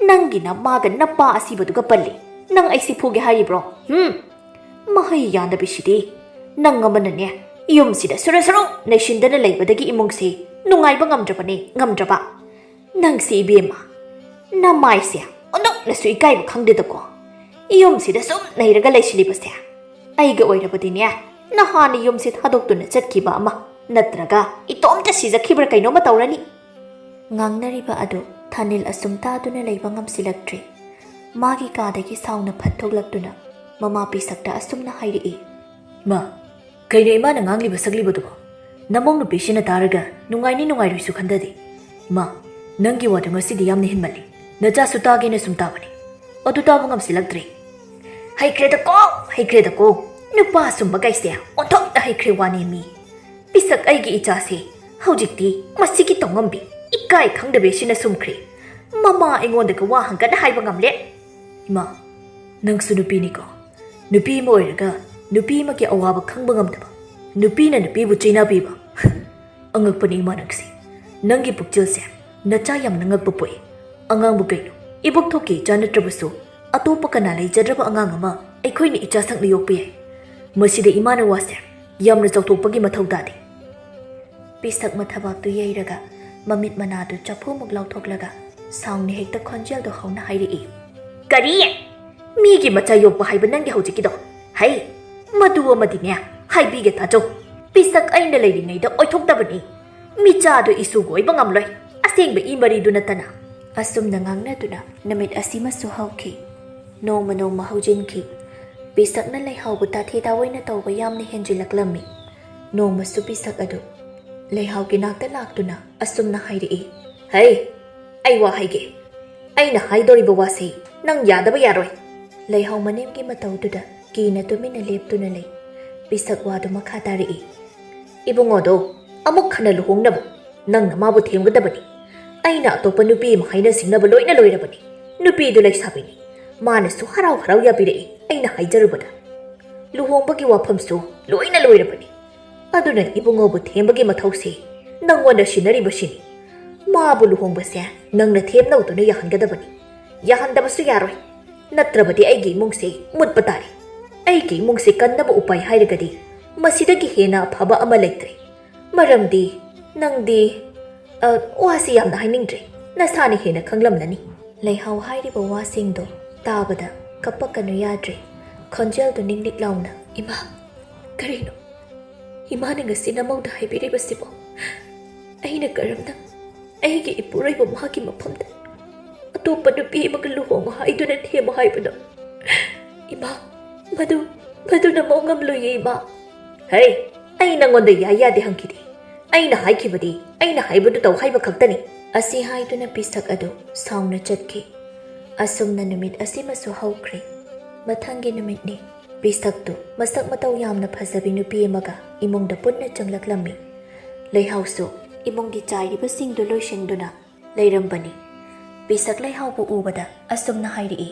ꯅꯪꯒꯤ ꯅꯃꯥꯒ ꯅꯄꯥ ꯑꯁꯤꯕꯗꯨꯒ ꯄꯜꯂꯦ꯫ ꯅꯪ ꯑꯩꯁꯤ ꯐꯨꯒꯦ ꯍꯥꯏꯔꯤꯕ꯭ꯔꯣ? ꯍꯨꯝ? ꯃꯍꯩ ꯌꯥꯟꯗꯕꯤꯁꯤꯗꯤ! ꯅꯪ ꯑꯃꯅꯅꯦ, ꯌꯨꯝꯁꯤꯗ ꯁꯨꯔꯨ ꯁꯨꯔꯨ ꯅꯩꯁꯤꯟꯗꯅ ꯂꯩꯕꯗꯒꯤ ꯏꯃꯨꯡꯁꯤ ꯅꯨꯡꯉꯥꯏꯕ ꯉꯝꯗ꯭ꯔꯕꯅꯦ, ꯉꯝꯗ꯭ꯔꯕ꯫ ꯅꯪꯁꯤ ꯏꯕꯦꯝꯃ, ꯅꯃꯥꯏꯁꯦ ꯑꯣꯟꯊꯣꯛꯅꯁꯨ ꯏꯀꯥꯏꯕ ꯈꯪꯗꯦꯗꯀꯣ꯫ ꯌꯨꯝꯁꯤꯗ ꯁꯨꯝ ꯅꯩꯔꯒ ꯂꯩꯁꯤꯜꯂꯤꯕꯁꯦ꯫ ꯑꯩꯒ ꯑꯣꯏꯔꯕꯗꯤꯅꯦ, ꯅꯍꯥꯟꯅ ꯌꯨꯝꯁꯤ ꯊꯥꯗꯣꯛꯇꯨꯅ ꯆꯠꯈꯤꯕ ꯑꯃ, ꯅꯠꯇ꯭ꯔꯒ ꯏꯇꯣꯝꯇ ꯁꯤꯖꯈꯤꯕ꯭ꯔꯥ ꯀꯩꯅꯣꯝꯃ ꯇꯧꯔꯅꯤ꯫ ꯉꯥꯡꯅꯔꯤꯕ ꯑꯗꯨ ꯊꯥꯅꯤꯜ ꯑꯁꯨꯝ ꯇꯥꯗꯨꯅ ꯂꯩꯕ ꯉꯝꯁꯤꯜꯂꯛꯇ꯭ꯔꯦ꯫ ꯃꯥꯒꯤ ꯀꯥꯗꯒꯤ ꯁꯥꯎꯅ ꯐꯠ ꯊꯣꯛꯂꯛꯇꯨꯅ ꯃꯃꯥ ꯄꯤꯁꯛꯇ ꯑꯁꯨꯝꯅ ꯍꯥꯏꯔꯛꯏ꯫ ꯃꯥ, ꯀꯩꯅꯣ ꯏꯃꯥꯅ ꯉꯥꯡꯂꯤꯕ ꯁꯛꯂꯤꯕꯗꯨꯕꯣ? ꯅꯃꯧ ꯅꯨꯄꯤꯁꯤꯅ ꯇꯥꯔꯒ ꯅꯨꯡꯉꯥꯏꯅꯤ ꯅꯨꯡꯉꯥꯏꯔꯣꯏꯁꯨ ꯈꯟꯗꯗꯦ꯫ ꯏꯃꯥ, ꯅꯪꯒꯤ ꯋꯥꯗꯣ ꯉꯁꯤꯗꯤ ꯌꯥꯝꯅ ꯍꯦꯟꯃꯜꯂꯤ꯫ ꯅꯆꯥꯁꯨ ꯇꯥꯒꯦꯅ ꯁꯨꯝ ꯇꯥꯕꯅꯤ꯫ ꯑꯗꯨ ꯇꯥꯕ ꯉꯝꯁꯤꯜꯂꯛꯇ꯭ꯔꯦ꯫ ꯍꯩꯈ꯭ꯔꯦꯗꯀꯣ, ꯍꯩꯈ꯭ꯔꯦꯗꯀꯣ꯫ ꯅꯨꯄꯥ ꯁꯨꯝꯕ ꯀꯩꯁꯦ ꯑꯣꯟꯊꯣꯛꯅ ꯍꯩꯈ꯭ꯔꯦ ꯋꯥꯅꯦ ꯃꯤ꯫ ꯄꯤꯁꯛ ꯑꯩꯒꯤ ꯏꯆꯥꯁꯦ ꯍꯧꯖꯤꯛꯇꯤ ꯃꯁꯤꯒꯤ ꯇꯧꯉꯝꯕꯤ ꯏꯀꯥꯏ ꯈꯪꯗꯕꯤ ꯑꯁꯤꯅ ꯁꯨꯝꯈ꯭ꯔꯦ꯫ ꯃꯃꯥ ꯑꯩꯉꯣꯟꯗꯒ ꯋꯥ ꯍꯪꯒꯠ ꯍꯥꯏꯕ ꯉꯝꯂꯦ꯫ ꯏꯃꯥ, ꯅꯪꯁꯨ ꯅꯨꯄꯤꯅꯤꯀꯣ꯫ ꯅꯨꯄꯤ ꯑꯃ ꯑꯣꯏꯔꯒ ꯅꯨꯄꯤ ꯑꯃꯒꯤ ꯑꯋꯥꯕ ꯈꯪꯕ ꯉꯝꯗꯕ, ꯅꯨꯄꯤꯅ ꯅꯨꯄꯤꯕꯨ ꯆꯩꯅꯕꯤꯕ꯫ ꯑꯉꯛꯄꯅꯤ ꯏꯃꯥ ꯅꯪꯁꯦ꯫ ꯅꯪꯒꯤ ꯄꯨꯛꯆꯦꯜꯁꯦ ꯅꯆꯥ ꯌꯥꯝꯅ ꯉꯛꯄ ꯄꯣꯛꯏ꯫ ꯑꯉꯥꯡꯕꯨ ꯀꯩꯅꯣ, ꯏꯕꯣꯛ ꯊꯣꯛꯀꯤ ꯏꯆꯥ ꯅꯠꯇ꯭ꯔꯕꯁꯨ ꯑꯇꯣꯞꯄ ꯀꯅꯥ ꯂꯩꯖꯗ꯭ꯔꯕ ꯑꯉꯥꯡ ꯑꯃ ꯑꯩꯈꯣꯏꯅ ꯏꯆꯥ ꯁꯛꯅ ꯌꯣꯛꯄ ꯌꯥꯏ꯫ ꯃꯁꯤꯗ ꯏꯃꯥꯅ ꯋꯥꯁꯦ ꯌꯥꯝꯅ ꯆꯥꯎꯊꯣꯛꯄꯒꯤ ꯃꯊꯧ ꯇꯥꯗꯦ꯫ ꯄꯤꯁꯛ ꯃꯊꯕꯥꯛꯇꯨ ꯌꯩꯔꯒ ꯃꯃꯤꯠ ꯃꯅꯥꯗꯨ ꯆꯐꯨꯃꯨꯛ ꯂꯥꯎꯊꯣꯛꯂꯒ ꯁꯥꯎꯅ ꯍꯦꯛꯇ ꯈꯣꯟꯖꯦꯜꯗꯣ ꯍꯧꯅ ꯍꯥꯏꯔꯛꯏ꯫ ꯀꯔꯤ? ꯃꯤꯒꯤ ꯃꯆꯥ ꯌꯣꯛꯄ ꯍꯥꯏꯕ ꯅꯪꯒꯤ ꯍꯧꯖꯤꯛꯀꯤꯗꯣ? ꯍꯩ, ꯃꯗꯨ ꯑꯃꯗꯤꯅꯦ, ꯍꯥꯏꯕꯤꯒꯦ ꯇꯥꯖꯧ꯫ ꯄꯤꯁꯛ ꯑꯩꯅ ꯂꯩꯔꯤꯉꯩꯗ ꯑꯣꯏꯊꯣꯛꯇꯕꯅꯤ꯫ ꯃꯤꯆꯥꯗꯣ ꯏꯁꯨꯒ ꯑꯣꯏꯕ ꯉꯝꯂꯣꯏ꯫ ꯑꯁꯦꯡꯕ ꯏ ꯃꯔꯤꯗꯨ ꯅꯠꯇꯅ꯫ ꯑꯁꯨꯝꯅ ꯉꯥꯡꯅꯗꯨꯅ ꯅꯨꯃꯤꯠ ꯑꯁꯤꯃꯁꯨ ꯍꯧꯈꯤ꯫ ꯅꯣꯡꯃ ꯅꯣꯡꯃ ꯍꯧꯖꯤꯟꯈꯤ꯫ ꯄꯤꯁꯛꯅ ꯂꯩꯍꯥꯎꯕꯨ ꯇꯥꯊꯤ ꯇꯥꯑꯣꯏꯅ ꯇꯧꯕ ꯌꯥꯝꯅ ꯍꯦꯟꯖꯤꯜꯂꯛꯂꯝꯃꯤ꯫ ꯅꯣꯡꯃꯁꯨ ꯄꯤꯁꯛ ꯑꯗꯨ ꯂꯩꯍꯥꯎꯒꯤ ꯅꯥꯛꯇ ꯂꯥꯛꯇꯨꯅ ꯑꯁꯨꯝꯅ ꯍꯥꯏꯔꯛꯏ꯫ ꯍꯩ, ꯑꯩ ꯋꯥ ꯍꯥꯏꯒꯦ꯫ ꯑꯩꯅ ꯍꯥꯏꯗꯧꯔꯤꯕ ꯋꯥꯁꯤ ꯅꯪ ꯌꯥꯗꯕ ꯌꯥꯔꯣꯏ꯫ ꯂꯩꯍꯥꯎ ꯃꯅꯦꯝꯒꯤ ꯃꯇꯧꯗꯨꯗ ꯀꯤꯅ ꯇꯨꯃꯤꯟꯅ ꯂꯦꯞꯇꯨꯅ ꯂꯩ꯫ ꯄꯤꯁꯛ ꯋꯥꯗꯨ ꯃꯈꯥ ꯇꯥꯔꯛꯏ꯫ ꯏꯕꯨꯡꯉꯣꯗꯣ ꯑꯃꯨꯛ ꯍꯟꯅ ꯂꯨꯍꯣꯡꯅꯕ ꯅꯪꯅ ꯃꯥꯕꯨ ꯊꯦꯝꯒꯗꯕꯅꯤ꯫ ꯑꯩꯅ ꯑꯇꯣꯞꯄ ꯅꯨꯄꯤ ꯑꯃ ꯍꯥꯏꯅ ꯁꯤꯡꯅꯕ ꯂꯣꯏꯅ ꯂꯣꯏꯔꯕꯅꯤ꯫ ꯅꯨꯄꯤꯗꯨ ꯂꯩꯁꯥꯕꯤꯅꯤ꯫ ꯃꯥꯅꯁꯨ ꯍꯔꯥꯎ ꯍꯔꯥꯎ ꯌꯥꯕꯤꯔꯛꯏ ꯑꯩꯅ ꯍꯥꯏꯖꯔꯨꯕꯗ꯫ ꯂꯨꯍꯣꯡꯕꯒꯤ ꯋꯥꯐꯝꯁꯨ ꯂꯣꯏꯅ ꯂꯣꯏꯔꯕꯅꯤ꯫ ꯑꯗꯨꯅ ꯏꯕꯨꯡꯉꯣꯕꯨ ꯊꯦꯝꯕꯒꯤ ꯃꯊꯧꯁꯤ ꯅꯪꯉꯣꯟꯗ ꯁꯤꯟꯅꯔꯤꯕꯁꯤꯅꯤ꯫ ꯃꯥꯕꯨ ꯂꯨꯍꯣꯡꯕꯁꯦ ꯅꯪꯅ ꯊꯦꯝꯅꯧꯗꯨꯅ ꯌꯥꯍꯟꯒꯗꯕꯅꯤ꯫ ꯌꯥꯍꯟꯗꯕꯁꯨ ꯌꯥꯔꯣꯏ꯫ ꯅꯠꯇ꯭ꯔꯕꯗꯤ ꯑꯩꯒꯤ ꯏꯃꯨꯡꯁꯦ ꯃꯨꯠꯄ ꯇꯥꯔꯦ꯫ ꯑꯩꯒꯤ ꯏꯃꯨꯡꯁꯦ ꯀꯟꯅꯕ ꯎꯄꯥꯏ ꯍꯥꯏꯔꯒꯗꯤ ꯃꯁꯤꯗꯒꯤ ꯍꯦꯟꯅ ꯑꯐꯕ ꯑꯃ ꯂꯩꯇ꯭ꯔꯦ꯫ ꯃꯔꯝꯗꯤ ꯅꯪꯗꯤ, ꯑ, ꯋꯥꯁꯤ ꯌꯥꯝꯅ ꯍꯥꯏꯅꯤꯡꯗ꯭ꯔꯦ꯫ ꯅꯁꯥꯅ ꯍꯦꯟꯅ ꯈꯪꯂꯝꯂꯅꯤ꯫ ꯂꯩꯍꯥꯎ ꯍꯥꯏꯔꯤꯕ ꯋꯥꯁꯤꯡꯗꯣ ꯇꯥꯕꯗ ꯀꯞꯄꯛꯀꯅꯨ ꯌꯥꯗ꯭ꯔꯦ꯫ ꯈꯣꯟꯖꯦꯜꯗꯨ ꯅꯤꯛ ꯅꯤꯛ ꯂꯥꯎꯅ, ꯏꯃꯥ, ꯀꯔꯤꯅꯣ ꯏꯃꯥꯅ ꯉꯁꯤ ꯅꯃꯧꯗ ꯍꯥꯏꯕꯤꯔꯤꯕꯁꯤꯕꯣ? ꯑꯩꯅ ꯀꯔꯝꯅ ꯑꯩꯒꯤ ꯏꯄꯨꯔꯣꯏꯕ ꯃꯍꯥꯛꯀꯤ ꯃꯐꯝꯗ ꯑꯇꯣꯞꯄ ꯅꯨꯄꯤ ꯑꯃꯒ ꯂꯨꯍꯣꯡꯉꯨ ꯍꯥꯏꯗꯨꯅ ꯊꯦꯝꯃꯨ ꯍꯥꯏꯕꯅꯣ? ꯏꯃꯥ, ꯃꯗꯨ, ꯃꯗꯨ ꯅꯃꯧ ꯉꯝꯂꯣꯏꯌꯦ, ꯏꯃꯥ꯫ ꯍꯦ, ꯑꯩ ꯅꯪꯉꯣꯟꯗ ꯌꯥꯏ ꯌꯥꯗꯦ ꯍꯪꯈꯤꯗꯦ꯫ ꯑꯩꯅ ꯍꯥꯏꯈꯤꯕꯗꯤ ꯑꯩꯅ ꯍꯥꯏꯕꯗꯨ ꯇꯧ ꯍꯥꯏꯕ ꯈꯛꯇꯅꯤ꯫ ꯑꯁꯤ ꯍꯥꯏꯗꯨꯅ ꯄꯤꯁꯛ ꯑꯗꯨ ꯁꯥꯎꯅ ꯆꯠꯈꯤ꯫ ꯑꯁꯨꯝꯅ ꯅꯨꯃꯤꯠ ꯑꯁꯤꯃꯁꯨ ꯍꯧꯈ꯭ꯔꯦ꯫ ꯃꯊꯪꯒꯤ ꯅꯨꯃꯤꯠꯅꯤ꯫ ꯄꯤꯁꯛꯇꯨ ꯃꯁꯛ ꯃꯇꯧ ꯌꯥꯝꯅ ꯐꯖꯕꯤ ꯅꯨꯄꯤ ꯑꯃꯒ ꯏꯃꯨꯡꯗ ꯄꯨꯟꯅ ꯆꯪꯂꯛꯂꯝꯃꯤ꯫ ꯂꯩꯍꯥꯎꯁꯨ ꯏꯃꯨꯡꯒꯤ ꯆꯥꯏꯔꯤꯕꯁꯤꯡꯗꯨ ꯂꯣꯏꯁꯤꯟꯗꯨꯅ ꯂꯩꯔꯝꯕꯅꯤ꯫ ꯄꯤꯁꯛ ꯂꯩꯍꯥꯎꯕꯨ ꯎꯕꯗ ꯑꯁꯨꯝꯅ ꯍꯥꯏꯔꯛꯏ,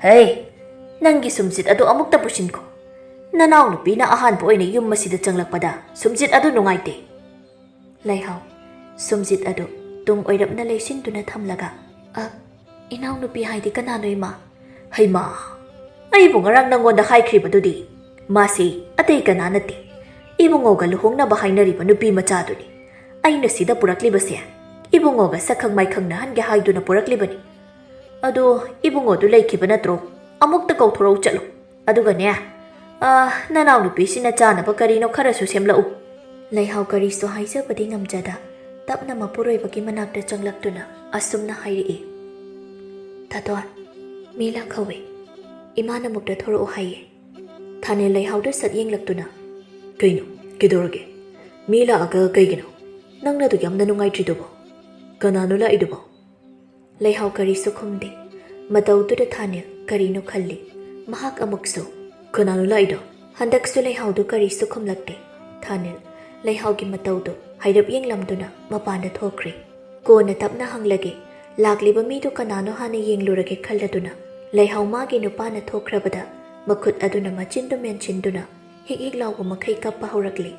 "ꯍꯦ, ꯅꯪꯒꯤ ꯁꯨꯝꯖꯤꯠ ꯑꯗꯨ ꯑꯃꯨꯛꯇ ꯄꯨꯁꯤꯟꯈꯣ꯫ ꯅꯅꯥꯎꯅꯨꯄꯤꯅ ꯑꯍꯥꯟꯕ ꯑꯣꯏꯅ ꯌꯨꯝ ꯑꯁꯤꯗ ꯆꯪꯂꯛꯄꯗ ꯁꯨꯝꯖꯤꯠ ꯑꯗꯨ ꯅꯨꯡꯉꯥꯏꯇꯦ꯫" ꯂꯩꯍꯥꯎ ꯁꯨꯝꯖꯤꯠ ꯑꯗꯨ ꯇꯨꯡ ꯑꯣꯏꯔꯞꯅ ꯂꯩꯁꯤꯟꯗꯨꯅ ꯊꯝꯂꯒ, "ꯑ, ꯏꯅꯥꯎꯅꯨꯄꯤ ꯍꯥꯏꯗꯤ ꯀꯅꯥꯅꯣ, ꯏꯃꯥ?" "ꯍꯩꯃꯥ, ꯑꯩꯕꯨ ꯉꯔꯥꯡ ꯅꯪꯉꯣꯟꯗ ꯍꯥꯏꯈ꯭ꯔꯤꯕꯗꯨꯗꯤ꯫ ꯃꯥꯁꯤ ꯑꯇꯩ ꯀꯅꯥ ꯅꯠꯇꯦ, ꯏꯕꯨꯡꯉꯣꯒ ꯂꯨꯍꯣꯡꯅꯕ ꯍꯥꯏꯅꯔꯤꯕ ꯅꯨꯄꯤ ꯃꯆꯥꯗꯨꯅꯤ꯫ ꯑꯩꯅ ꯁꯤꯗ ꯄꯨꯔꯛꯂꯤꯕꯁꯦ ꯏꯕꯨꯡꯉꯣꯒ ꯁꯛꯈꯪ ꯃꯥꯏꯈꯪꯅꯍꯟꯒꯦ ꯍꯥꯏꯗꯨꯅ ꯄꯨꯔꯛꯂꯤꯕꯅꯤ꯫ ꯑꯗꯣ ꯏꯕꯨꯡꯉꯣꯗꯨ ꯂꯩꯈꯤꯕ ꯅꯠꯇ꯭ꯔꯣ? ꯑꯃꯨꯛꯇ ꯀꯧꯊꯣꯔꯛꯎ ꯆꯠꯂꯨ꯫ ꯑꯗꯨꯒꯅꯦ, ꯑ, ꯅꯅꯥꯎꯅꯨꯄꯤꯁꯤꯅ ꯆꯥꯅꯕ ꯀꯔꯤꯅꯣ ꯈꯔꯁꯨ ꯁꯦꯝꯂꯛꯎ꯫" ꯂꯩꯍꯥꯎ ꯀꯔꯤꯁꯨ ꯍꯥꯏꯖꯕꯗꯤ ꯉꯝꯖꯗ ꯇꯞꯅ ꯃꯄꯨꯔꯣꯏꯕꯒꯤ ꯃꯅꯥꯛꯇ ꯆꯪꯂꯛꯇꯨꯅ ꯑꯁꯨꯝꯅ ꯍꯥꯏꯔꯛꯏ, "ꯊꯥꯗꯣꯟ, ꯃꯤ ꯂꯥꯛꯍꯧꯋꯦ꯫ ꯏꯃꯥꯅ ꯑꯃꯨꯛꯇ ꯊꯣꯔꯛꯎ ꯍꯥꯏꯌꯦ꯫" ꯊꯥꯅꯦꯜ ꯂꯩꯍꯥꯎꯗ ꯁꯠ ꯌꯦꯡꯂꯛꯇꯨꯅ, "ꯀꯩꯅꯣ? ꯀꯩꯗꯧꯔꯒꯦ? ꯃꯤ ꯂꯥꯛꯑꯒ ꯀꯩꯒꯤꯅꯣ ꯅꯪꯅ ꯑꯗꯨꯛ ꯌꯥꯝꯅ ꯅꯨꯡꯉꯥꯏꯇ꯭ꯔꯤꯗꯨꯕꯣ? ꯀꯅꯥꯅꯣ ꯂꯥꯛꯏꯗꯨꯕꯣ?" ꯂꯩꯍꯥꯎ ꯀꯔꯤꯁꯨ ꯈꯨꯝꯗꯦ꯫ ꯃꯇꯧꯗꯨꯗ ꯊꯥꯅꯦꯜ ꯀꯔꯤꯅꯣ ꯈꯜꯂꯤ꯫ ꯃꯍꯥꯛ ꯑꯃꯨꯛꯁꯨ, "ꯀꯅꯥꯅꯣ ꯂꯥꯛꯏꯗꯣ?" ꯍꯟꯗꯛꯁꯨ ꯂꯩꯍꯥꯎꯗꯨ ꯀꯔꯤꯁꯨ ꯈꯨꯝꯂꯛꯇꯦ꯫ ꯊꯥꯅꯦꯜ ꯂꯩꯍꯥꯎꯒꯤ ꯃꯇꯧꯗꯨ ꯍꯥꯏꯔꯞ ꯌꯦꯡꯂꯝꯗꯨꯅ ꯃꯄꯥꯟꯗ ꯊꯣꯛꯈ꯭ꯔꯦ꯫ "ꯀꯣꯟꯅ ꯇꯞꯅ ꯍꯪꯂꯒꯦ, ꯂꯥꯛꯂꯤꯕ ꯃꯤꯗꯨ ꯀꯅꯥꯅꯣ ꯍꯥꯟꯅ ꯌꯦꯡꯂꯨꯔꯒꯦ" ꯈꯜꯂꯗꯨꯅ ꯂꯩꯍꯥꯎ ꯃꯥꯒꯤ ꯅꯨꯄꯥꯅ ꯊꯣꯛꯈ꯭ꯔꯕꯗ ꯃꯈꯨꯠ ꯑꯗꯨꯅ ꯃꯆꯤꯟꯗꯨ ꯃꯦꯟꯁꯤꯟꯗꯨꯅ ꯍꯤꯛ ꯍꯤꯛ ꯂꯥꯎꯕ ꯃꯈꯩ ꯀꯞꯄ ꯍꯧꯔꯛꯂꯤ꯫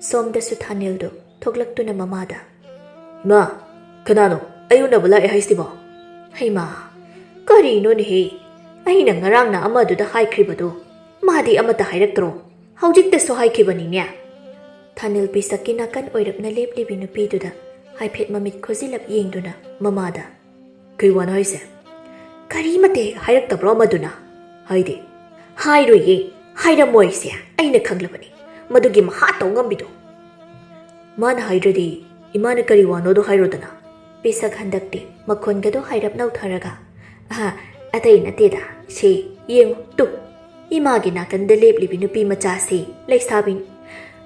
ꯁꯣꯝꯗꯁꯨ ꯊꯥꯅꯦꯜꯗꯨ ꯊꯣꯛꯂꯛꯇꯨꯅ ꯃꯃꯥꯗ, "ꯏꯃꯥ, ꯀꯅꯥꯅꯣ ꯑꯩ ꯎꯅꯕ ꯂꯥꯛꯑꯦ ꯍꯥꯏꯁꯤꯕꯣ?" "ꯍꯩꯃꯥ, ꯀꯔꯤꯅꯣꯅꯦꯍꯦ? ꯑꯩꯅ ꯉꯔꯥꯡꯅ ꯑꯃꯗꯨꯗ ꯍꯥꯏꯈ꯭ꯔꯤꯕꯗꯣ ꯃꯥꯗꯤ ꯑꯃꯠꯇ ꯍꯥꯏꯔꯛꯇ꯭ꯔꯣ? ꯍꯧꯖꯤꯛꯇꯁꯨ ꯍꯥꯏꯈꯤꯕꯅꯤꯅꯦ꯫" ꯊꯥꯅꯤꯜ ꯄꯤꯁꯛꯀꯤ ꯅꯥꯀꯟ ꯑꯣꯏꯔꯞꯅ ꯂꯦꯞꯂꯤꯕꯤ ꯅꯨꯄꯤꯗꯨꯗ ꯍꯥꯏꯐꯦꯠ ꯃꯃꯤꯠ ꯈꯨꯖꯤꯜꯂꯞ ꯌꯦꯡꯗꯨꯅ ꯃꯃꯥꯗ, "ꯀꯩ ꯋꯥꯅꯣ ꯍꯥꯏꯁꯦ? ꯀꯔꯤꯃꯠꯇ ꯍꯦꯛ ꯍꯥꯏꯔꯛꯇꯕ꯭ꯔꯣ ꯑꯃꯗꯨꯅ?" "ꯍꯥꯏꯗꯤ?" "ꯍꯥꯏꯔꯣꯏꯌꯦ, ꯍꯥꯏꯔꯝꯃꯣꯏꯁꯦ, ꯑꯩꯅ ꯈꯪꯂꯕꯅꯤ꯫ ꯃꯗꯨꯒꯤ ꯃꯍꯥ ꯇꯧ ꯉꯝꯕꯤꯗꯣ꯫ ꯃꯥꯅ ꯍꯥꯏꯗ꯭ꯔꯗꯤ ꯏꯃꯥꯅ ꯀꯔꯤ ꯋꯥꯅꯣꯗꯣ ꯍꯥꯏꯔꯣꯗꯅ꯫ ꯄꯤꯁꯛ ꯍꯟꯗꯛꯇꯤ ꯃꯈꯣꯟꯒꯗꯣ ꯍꯥꯏꯔꯞ ꯅꯧꯊꯔꯒ, "ꯑꯍ, ꯑꯇꯩ ꯅꯠꯇꯦꯗ, ꯁꯤ ꯌꯦꯡꯉꯨ ꯇꯨ, ꯏꯃꯥꯒꯤ ꯅꯥꯀꯟꯗ ꯂꯦꯞꯂꯤꯕꯤ ꯅꯨꯄꯤ ꯃꯆꯥꯁꯤ ꯂꯩꯁꯥꯕꯤꯅꯤ꯫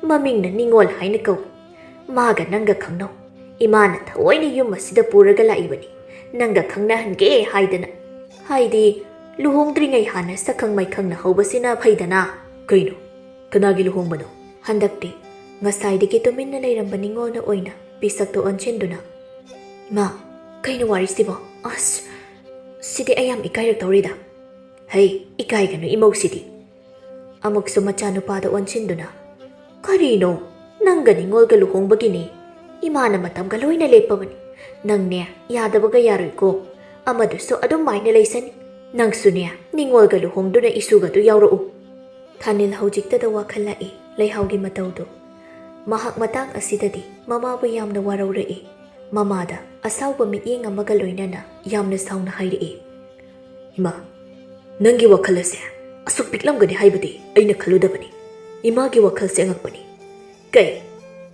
ꯃꯃꯤꯡꯅ ꯅꯤꯉꯣꯜ ꯍꯥꯏꯅ ꯀꯧꯏ꯫ ꯃꯥꯒ ꯅꯪꯒ ꯈꯪꯅꯧ꯫ ꯏꯃꯥꯅ ꯊꯑꯣꯏꯅ ꯌꯨꯝ ꯑꯁꯤꯗ ꯄꯨꯔꯒ ꯂꯥꯛꯏꯕꯅꯤ, ꯅꯪꯒ ꯈꯪꯅꯍꯟꯒꯦ ꯍꯥꯏꯗꯅ꯫ ꯍꯥꯏꯗꯤ, ꯂꯨꯍꯣꯡꯗ꯭ꯔꯤꯉꯩ ꯍꯥꯟꯅ ꯁꯛꯈꯪ ꯃꯥꯏꯈꯪꯅ ꯍꯧꯕꯁꯤꯅ ꯐꯩꯗꯅ꯫" "ꯀꯩꯅꯣ? ꯀꯅꯥꯒꯤ ꯂꯨꯍꯣꯡꯕꯅꯣ?" ꯍꯟꯗꯛꯇꯤ ꯉꯁꯥꯏꯗꯒꯤ ꯇꯨꯃꯤꯟꯅ ꯂꯩꯔꯝꯕ ꯅꯤꯉꯣꯜꯅ ꯑꯣꯏꯅ ꯄꯤꯁꯛꯇ ꯑꯣꯟꯁꯤꯟꯗꯨꯅ, "ꯏꯃꯥ, ꯀꯩꯅꯣ ꯋꯥꯔꯤꯁꯤꯕꯣ? ꯑꯁ, ꯁꯤꯗꯤ ꯑꯩ ꯌꯥꯝ ꯏꯀꯥꯏꯔꯛꯇꯧꯔꯤꯗ꯫" "ꯍꯩ, ꯏꯀꯥꯏꯒꯅꯨ ꯏꯃꯧꯁꯤꯗꯤ꯫" ꯑꯃꯨꯛꯁꯨ ꯃꯆꯥꯅꯨꯄꯥꯗ ꯑꯣꯟꯁꯤꯟꯗꯨꯅ, "ꯀꯔꯤꯅꯣ? ꯅꯪꯒ ꯅꯤꯉꯣꯜꯒ ꯂꯨꯍꯣꯡꯕꯒꯤꯅꯦ꯫ ꯏꯃꯥꯅ ꯃꯇꯝꯒ ꯂꯣꯏꯅ ꯂꯦꯞꯄꯕꯅꯤ꯫ ꯅꯪꯅꯦ, ꯌꯥꯗꯕꯒ ꯌꯥꯔꯣꯏꯀꯣ꯫ ꯑꯃꯗꯨꯁꯨ ꯑꯗꯨꯝ ꯃꯥꯏꯅ ꯂꯩꯁꯅꯤ꯫ ꯅꯪꯁꯨꯅꯦ, ꯅꯤꯉꯣꯜꯒ ꯂꯨꯍꯣꯡꯗꯨꯅ ꯏꯁꯨꯒꯗꯨ ꯌꯥꯎꯔꯛꯎ꯫" ꯊꯥꯅꯤꯜ ꯍꯧꯖꯤꯛꯇꯗ ꯋꯥꯈꯜ ꯂꯥꯛꯏ ꯂꯩꯍꯥꯎꯒꯤ ꯃꯇꯧꯗꯨ꯫ ꯃꯍꯥꯛ ꯃꯇꯥꯡ ꯑꯁꯤꯗꯗꯤ ꯃꯃꯥꯕꯨ ꯌꯥꯝꯅ ꯋꯥꯔꯧꯔꯛꯏ꯫ ꯃꯃꯥꯗ ꯑꯁꯥꯎꯕ ꯃꯤꯠꯌꯦꯡ ꯑꯃꯒ ꯂꯣꯏꯅꯅ ꯌꯥꯝꯅ ꯁꯥꯎꯅ ꯍꯥꯏꯔꯛꯏ, "ꯏꯃꯥ, ꯅꯪꯒꯤ ꯋꯥꯈꯜ ꯑꯁꯦ ꯑꯁꯨꯛ ꯄꯤꯛꯂꯝꯒꯅꯤ ꯍꯥꯏꯕꯗꯤ ꯑꯩꯅ ꯈꯜꯂꯨꯗꯕꯅꯤ꯫ ꯏꯃꯥꯒꯤ ꯋꯥꯈꯜꯁꯦ ꯑꯉꯛꯄꯅꯤ꯫" "ꯀꯩ?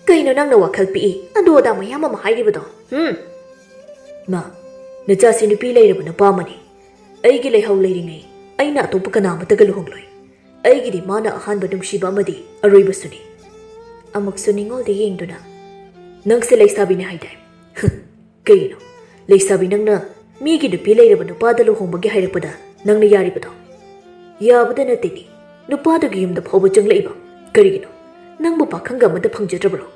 ꯀꯩꯅꯣ ꯅꯪꯅ ꯋꯥꯈꯜ ꯄꯤꯛꯏ, ꯑꯗꯨ ꯑꯗꯥ ꯃꯌꯥꯝ ꯑꯃ ꯍꯥꯏꯔꯤꯕꯗꯣ? ꯍꯨꯝ?" "ꯏꯃꯥ, ꯅꯆꯥꯁꯤ ꯅꯨꯄꯤ ꯂꯩꯔꯕ ꯅꯨꯄꯥ ꯑꯃꯅꯤ꯫ ꯑꯩꯒꯤ ꯂꯩꯍꯧ ꯂꯩꯔꯤꯉꯩ ꯑꯩꯅ ꯑꯇꯣꯞꯄ ꯀꯅꯥ ꯑꯃꯠꯇꯒ ꯂꯨꯍꯣꯡꯂꯣꯏ꯫ ꯑꯩꯒꯤꯗꯤ ꯃꯥꯅ ꯑꯍꯥꯟꯕ ꯅꯨꯡꯁꯤꯕ ꯑꯃꯗꯤ ꯑꯔꯣꯏꯕꯁꯨꯅꯤ꯫" ꯑꯃꯨꯛꯁꯨ ꯅꯤꯉꯣꯜꯗ ꯌꯦꯡꯗꯨꯅ, "ꯅꯪꯁꯦ ꯂꯩꯁꯥꯕꯤꯅꯤ ꯍꯥꯏꯗꯥꯏ? ꯍꯨꯝ, ꯀꯩꯒꯤꯅꯣ? ꯂꯩꯁꯥꯕꯤ ꯅꯪꯅ ꯃꯤꯒꯤ ꯅꯨꯄꯤ ꯂꯩꯔꯕ ꯅꯨꯄꯥꯗ ꯂꯨꯍꯣꯡꯕꯒꯤ ꯍꯥꯏꯔꯛꯄꯗ ꯅꯪꯅ ꯌꯥꯔꯤꯕꯗꯣ? ꯌꯥꯕꯗ ꯅꯠꯇꯦꯅꯦ, ꯅꯨꯄꯥꯗꯨꯒꯤ ꯌꯨꯝꯗ ꯐꯥꯎꯕ ꯆꯪꯂꯛꯏꯕ꯫ ꯀꯔꯤꯒꯤꯅꯣ? ꯅꯪꯕꯨ ꯄꯥꯈꯪꯒ ꯑꯃꯠꯇ ꯐꯪꯖꯗ꯭ꯔꯕ꯭ꯔꯣ?